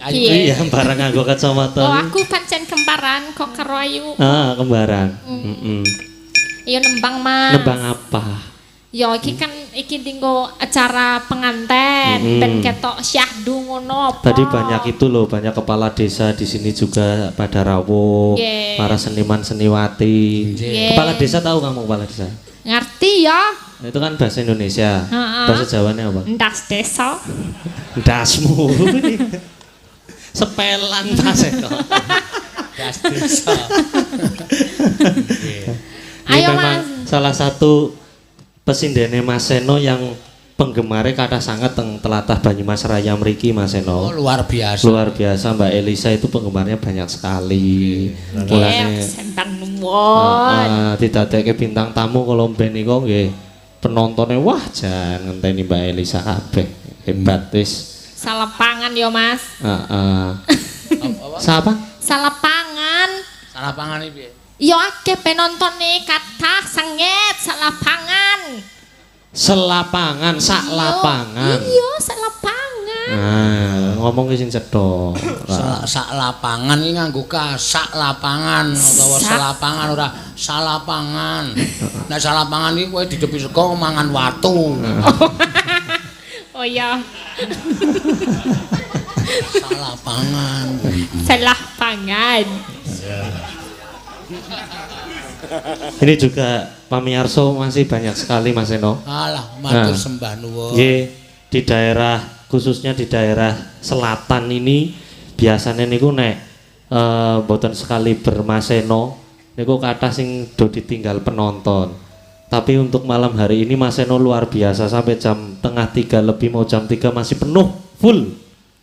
Ayo. Iya. Iya, barang nganggo kacamata. Oh, aku pancen kembaran kok karo Ayu. Ah, kembaran. Heeh. Iya nembang, Mas. Nembang apa? Ya iki kan iki dinggo acara penganten, ben ketok syahdu ngono apa. Tadi banyak itu loh, banyak kepala desa di sini juga pada rawuh, Nggih. para seniman seniwati. Nggih. Kepala desa tahu kamu kepala desa? Ngerti ya? Nah, itu kan bahasa Indonesia. Ha-ha. Bahasa Jawanya apa? Ndas desa. Dasmu. Sepelan Mas Eko. Das desa. Ini Ayo, memang Mas. salah satu pesindene Mas Seno yang penggemarnya kathah sangat teng telatah Banyumas Raya mriki Mas Oh, Seno. luar biasa. Luar biasa Mbak Elisa itu penggemarnya banyak sekali. Mulane Nggih, sembah nuwun. heeh, didadekke bintang tamu kalau mben niku nggih penontonnya wah jan ngenteni Mbak Elisa kabeh. Hebat wis. Salapangan ya, Mas. Heeh. Siapa? Salapangan. Salah pangan iki piye? Ya akeh penontone kathah sanget salapangan. Selapangan, sak lapangan. Iya, salapangan. Nah, ngomong ki sing cetha. Sak lapangan iki nganggo ka sak lapangan utawa Sak. selapangan ora salapangan. Nek salapangan iki kowe didepi sego mangan watu. Oh iya, Salapangan. selapangan. Ini juga Pamiarso masih banyak sekali Mas Eno. Alah, matur Nah. sembah nuwun. Nggih, di daerah khususnya di daerah selatan ini biasanya niku nek mboten sekali bermaseno niku kathah sing do ditinggal penonton. Tapi untuk malam hari ini Mas Seno luar biasa sampai jam 2:30 lebih mau jam 3 masih penuh full.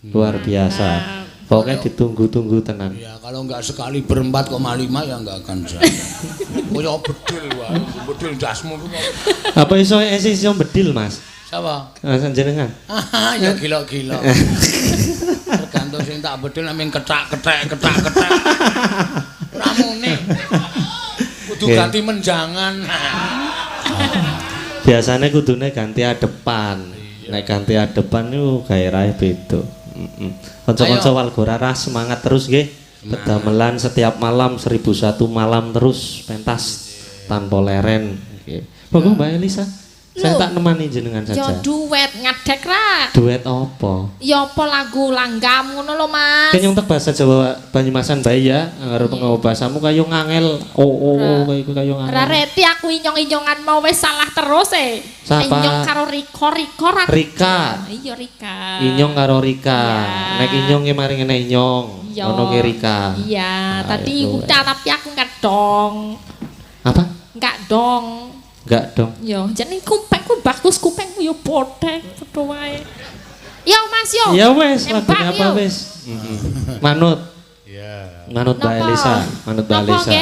Luar biasa. Pokoknya ditunggu-tunggu tenan. Ya kalau enggak sekali berempat koma lima ya enggak akan jalan. Kaya bedil wae, bedil ndasmu ku. Apa iso iso bedil, Mas? Sapa? Mas jenengan. Ah, ya gila-gila. Tergantung sing Sing tak bedhil nek kethak-kethek kethak-kethek. Ora muni. Kudu ganti menjangan. Biasane kudune ganti adepan. Nek ganti adepan niku gairahe beda. Heeh. Kanca-kanca Walgora semangat terus nggih. Pedamelan setiap malam 1001 malam terus pentas tanpa leren. Nggih. Monggo Mbak Elisa. Saya tak nemani jenengan saja. Ya duet ngadek ra. Duet apa? Ya apa lagu langgam ngono lho Mas. Kene nyontek bahasa Jawa Banyumasan bae ya. Arep nggawa bahasamu kaya ngangel. Oh kaya iku kaya ngangel. Ora reti aku inyong-inyongan mau wis salah terus e. Inyong karo Rika, Rika ra. Rika. Iya Rika. Inyong karo Rika. Nek inyong ki mari ngene inyong. Ono ki Rika. Iya, tadi udah tapi aku enggak dong. Apa? Enggak dong. Enggak dong. Yo, jeneng kupengku bagus, kupengku yo bothek padha wae. Yo Mas yo. Ya wis, lagune apa wis? Manut. Iya. Manut Mbak Elisa, manut Mbak Elisa.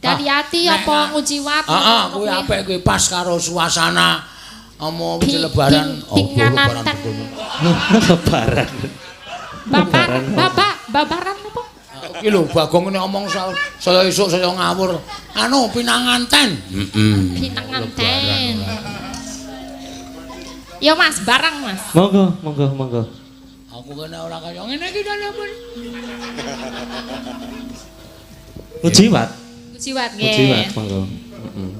Dari hati apa ngujiwat? Heeh, kuwi apik kuwi pas karo suasana omo lebaran. Lebaran. Lebaran. Babaran, babaran apa? Iki lho Bagong ngene omong saya esuk saya ngawur. Anu pinanganten. Heeh. Pinanganten. Ya Mas, barang Mas. Monggo, monggo, monggo. Aku kene ora kaya ngene iki dalem. Ngujiwat. Ngujiwat nggih. Ngujiwat monggo. Heeh.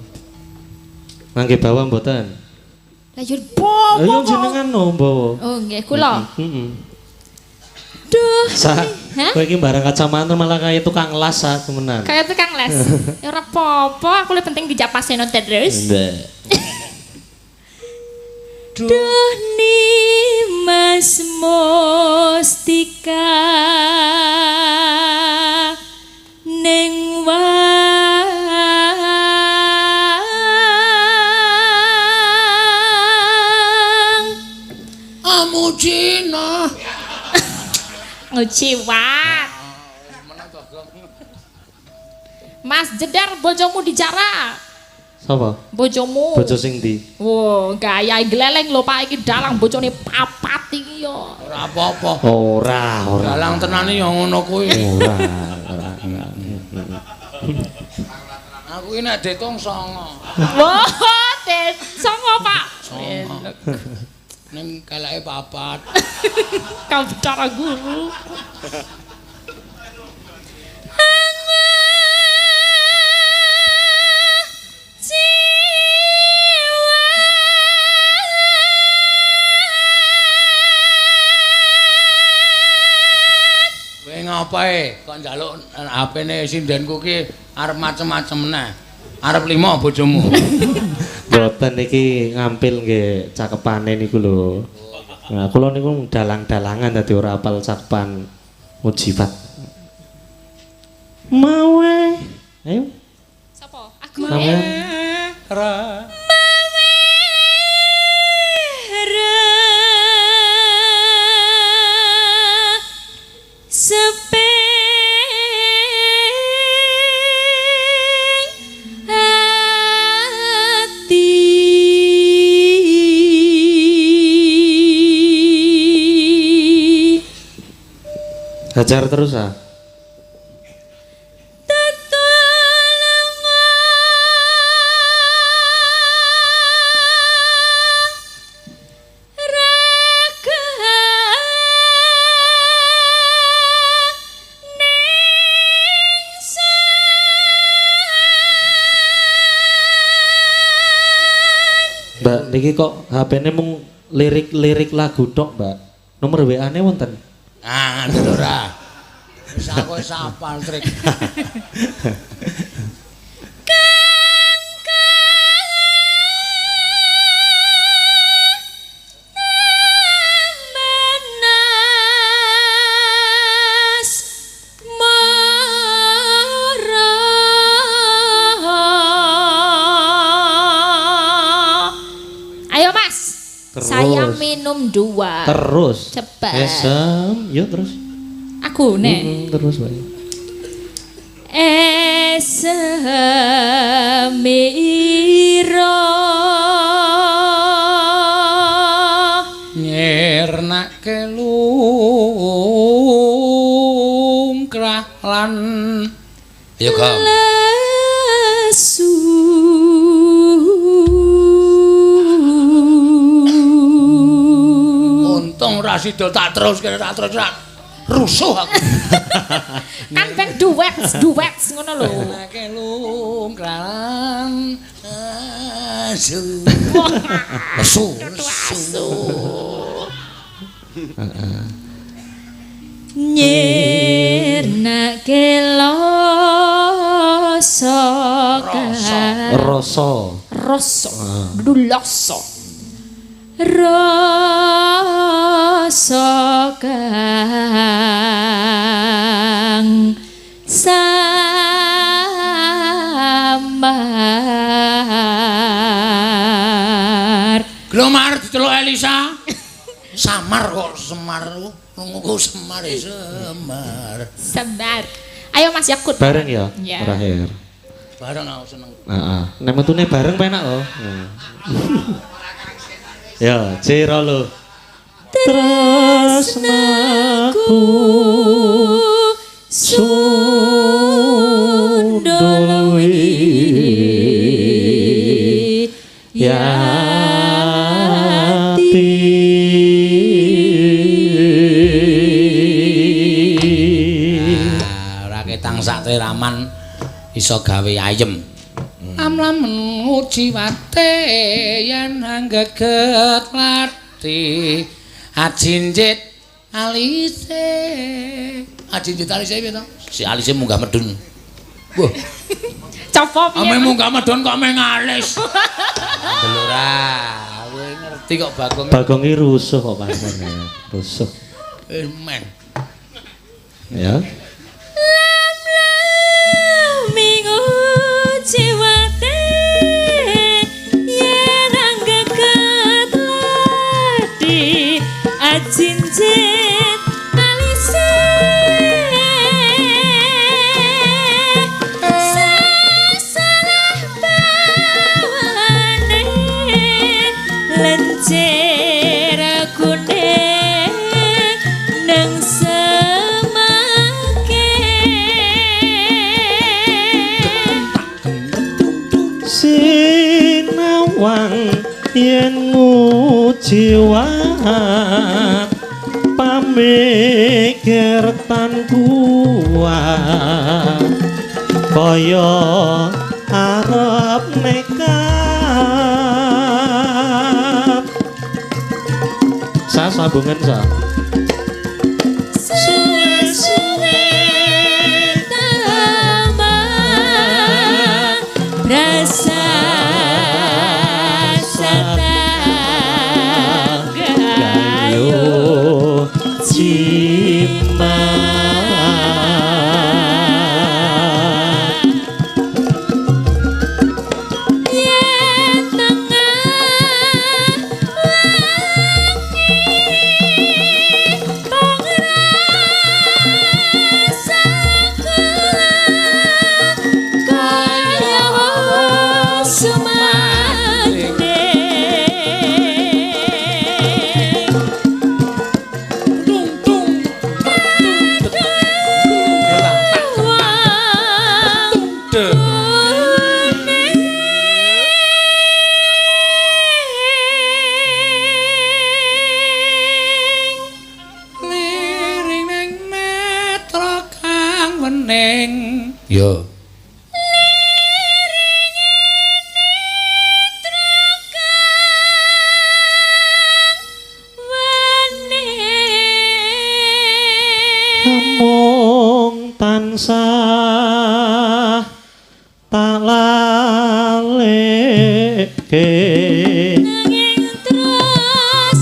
Mangke bawa mboten? Lah yo bawa. Lah yo jenengan no bawa. Oh nggih kula. Heeh. Duh. Kowe iki barang kacamata malah kaya tukang las ah temenan. Kaya tukang les. Ya ora apa-apa, aku lebih penting dijak paseno terus. Duh Nimas Mustika ning wang Amujina. Nguciwat. Mas jedar bojomu dijarak. Sapa? Bojomu. Bojo sing ndi? Wo, gaya gleleng lho Pak iki dalang bojone papat iki yo. Ora apa-apa. Ora, ora. Dalang tenane yo ngono kuwi. Ora, ora. Aku iki nek ditung 9. Wah, 9 Pak. 9. Ning keleke papat. Kau bicara guru. Kowe ngapae kok njaluk HP-ne sindenku ki arep macem-macem neh. Arep 5 bojomu. Mboten iki ngampil nggih cakepane niku lho. Nah, kula niku dalang-dalangan dadi ora apal cakepan mujibat. Mawe. Ayo. Sapa? Aku. Mawe. Ra. Mawe. Ra. Seping ati. Hajar terus ah. Mbak, niki kok HP-ne mung lirik-lirik lagu tok, Mbak. Nomor WA-ne wonten? Ah, ngoten ora. Wis aku wis hafal trik. Menas mara. Ayo Mas. Terus. Saya minum 2. Terus. Cepat. Esem, yuk terus. Aku nek. Terus wae. Esemira nyirnake luwih. Ayo, Gong. Lesu. Untung ora sida tak terus kene tak terus tak rusuh aku. Kan ben duet, duet ngono lho. Nake lungkralan asu. Lesu, lesu. Nyirnake loso Rasa. Rasa, duloso. Rasa kang samar. Glomar diceluk Elisa. Samar kok Semar. Nunggu Semar ya Semar. Semar. Ayo Mas Yakut. Bareng ya, Ya. terakhir. Bareng aku seneng. Heeh. Nek metune bareng penak lho. Ya, ciro lho. Tresnaku sundul yati. Ora ketang sak triraman iso gawe ayem. Amlamen ujiwate yen anggeget lati ajinjit alise. Ajinjit alise piye to? Si alise munggah medun. Wah, Coba piye? ame munggah medun kok ame ngalis. Delora, kowe ngerti kok Bagong. Bagong iki rusuh kok pancen ya. Rusuh. Men. Ya. Minggu jiwate yen anggeget lati ajinjit alise sasalah bawane lencir kuning nang semake. Sinawang yen ngujiwat pamikir tan kuat kaya arep nekat. Sa sambungan sa. Suwe-suwe tambah rasa gayo jimat. Yen tengah wangi pangrasaku kaya sumanding. Tung tung. Liring nang netra kang wening. Yo. Mung tansah tak laleke Nanging terus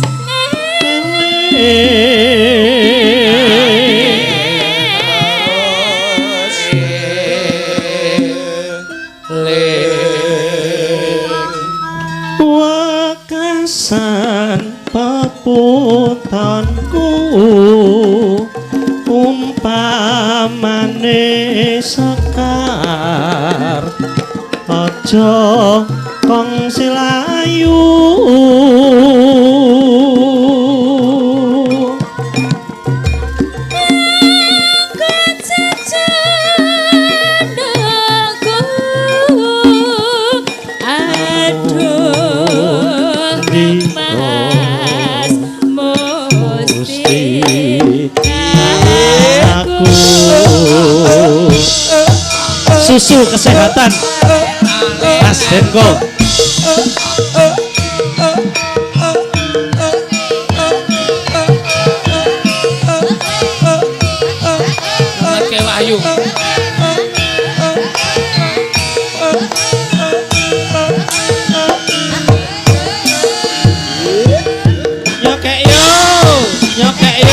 wekasan peputanku umpamane sekar aja kongsi layu. Kececendol aku. Susu kesehatan Mas Denko. Oke Wahyu. Nyokek yo, nyokek yo.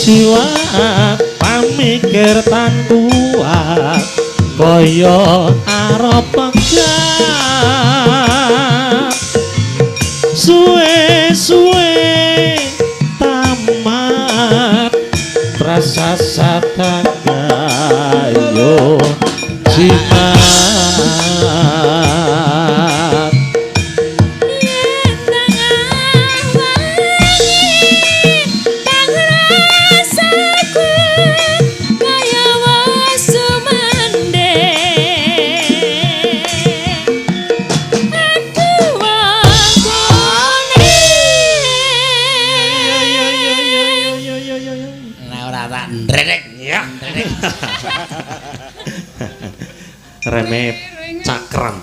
Jiwa pamikir tan kuat kaya arep pegat suwe-suwe tamat rasa satagayo jimat. Reme cakram.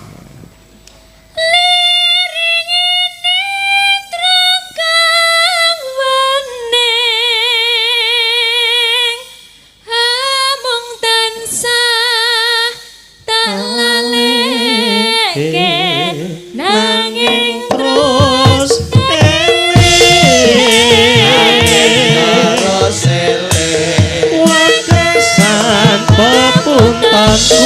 Amung tansah tak laleke nanging terus eling wekasan pepuntanku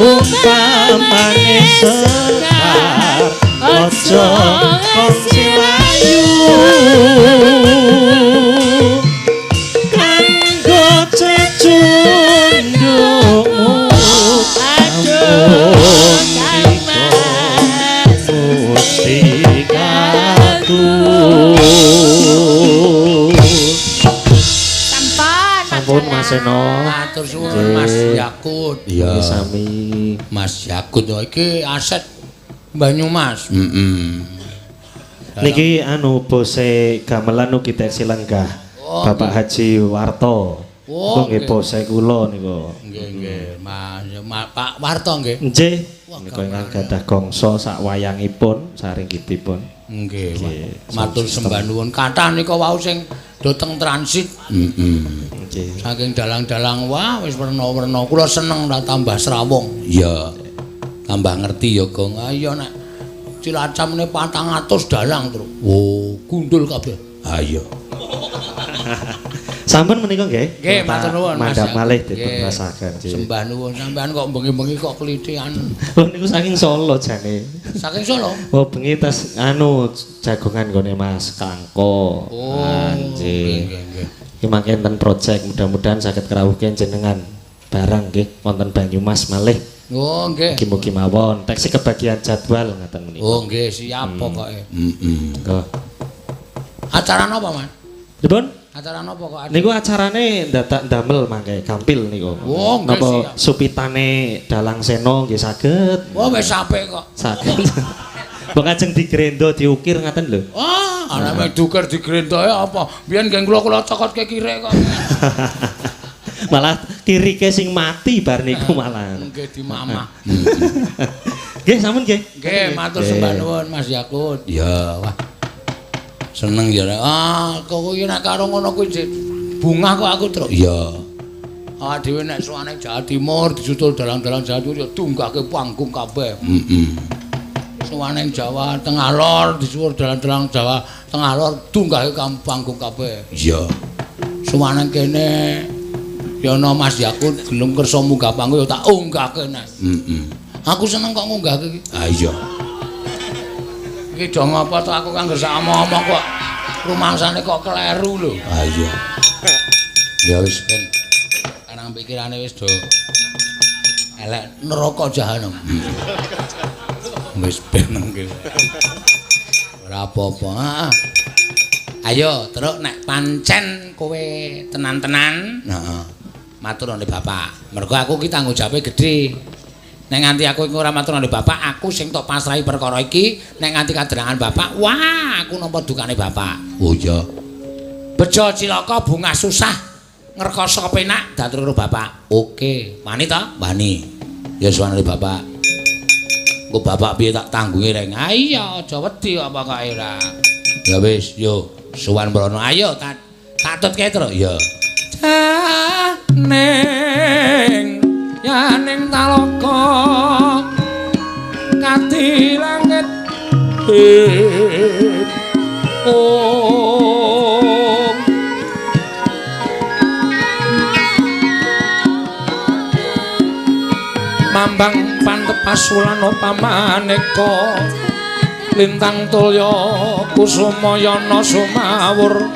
umpamane sekar aja kongsi layu kanggo cecundukmu aduh Kang Mas mustikaku. Sampun Sampun Mas Seno. Matur suwun Mas Yakut. Iya. Sami. Mas Yakut iki aset Banyumas. Heeh. Niki anu bose gamelan ugi teksi lenggah. Oh, Bapak Haji Warto. Oh, nggih bose kula niku. Nggih nggih Mas Pak Warto nggih. Nggih. Niku ingkang gadah gongso sak wayangipun saringgitipun. Nggih. Matur sembah nuwun. Kathah nika wau sing dhateng transit. Heeh. Nggih. Saking dalang-dalang wah wis werna-werna. Kula seneng ta tambah srawung. Iya. Tambah ngerti ya, Gong. Ah iya nek Cilacap ne 400 dalang, Tru. Oh, gundul kabeh. Ah iya. Sampun menika nggih. Nggih, matur nuwun Mas. Mandhap malih dipun rasaken. Sembah nuwun sampean kok bengi-bengi kok klithian. Oh niku saking Solo jane. Saking Solo? Oh bengi tas anu jagongan nggone Mas Kangko. Oh, nggih. Nggih, nggih. Iki mangke enten project mudah-mudahan saged kerawuhke jenengan barang nggih wonten Banyumas malih. Oh nggih. Mugi-mugi mawon teksi kebagian jadwal ngaten menika. Oh nggih, siap pokoke. Heeh. Nggih. Acara napa, Mas? Pripun? Acara napa kok? Niku acarane dadak ndamel mangke gampil niku. Oh, nggih, napa siap. supitane Dalang Seno nggih saged. Oh wis apik kok. Saged. Mbok ajeng digrendo diukir ngaten lho. Wah, ana mek diukir digrendoe apa? Biyen nggih kula cokotke kirek kok. Malah kirike sing mati bar niku malah. Nggih dimamah. Nggih sampun nggih. Nggih, matur sembah nuwun Mas Yakut. Ya, wah. Seneng ya. Ah, kok kuwi nek karo ngono kuwi bungah kok aku, Truk. Iya. Awak dhewe nek suwane Jawa Timur disutul dalang-dalang Jawa Timur ya tunggahke panggung kabeh. Heeh. Suwane Jawa Tengah Lor disuwur dalang-dalang Jawa Tengah Lor tunggahke panggung kabeh. Iya. Suwane kene ya ana Mas Yakut gelem kersa munggah panggung ya tak unggahke nek. Heeh. Aku seneng kok ngunggahke iki. Ah iya. Iki do ngapa to aku kanggo sak omong-omong kok rumangsane kok kleru lho. Ah iya. Ya wis ben. Karang pikirane wis do elek neraka jahanam. Wis ben mengke. Ora apa-apa. Heeh. Ayo, Truk, nek pancen kowe tenan-tenan, heeh. Matur nang bapak. Mergo aku ki tanggung jawabe gedhe. Nek nganti aku iku ora matur nang bapak, aku sing tok pasrahi perkara iki, nek nganti kadrangan bapak, wah, aku nampa dukane bapak. Oh iya. Bejo cilaka bunga susah ngrekoso penak datur karo bapak. Oke, wani ta? Wani. Ya suwanane bapak. Engko bapak piye tak tanggungi reng. Ah iya, aja wedi apa kae ora. Ya wis, yo sowan mrono. Ayo tak tutke, Truk. Ya. Janing yaning talaga kati langit. Om mambang pantepasulan pamaneka lintang tulya kusumayana sumawur.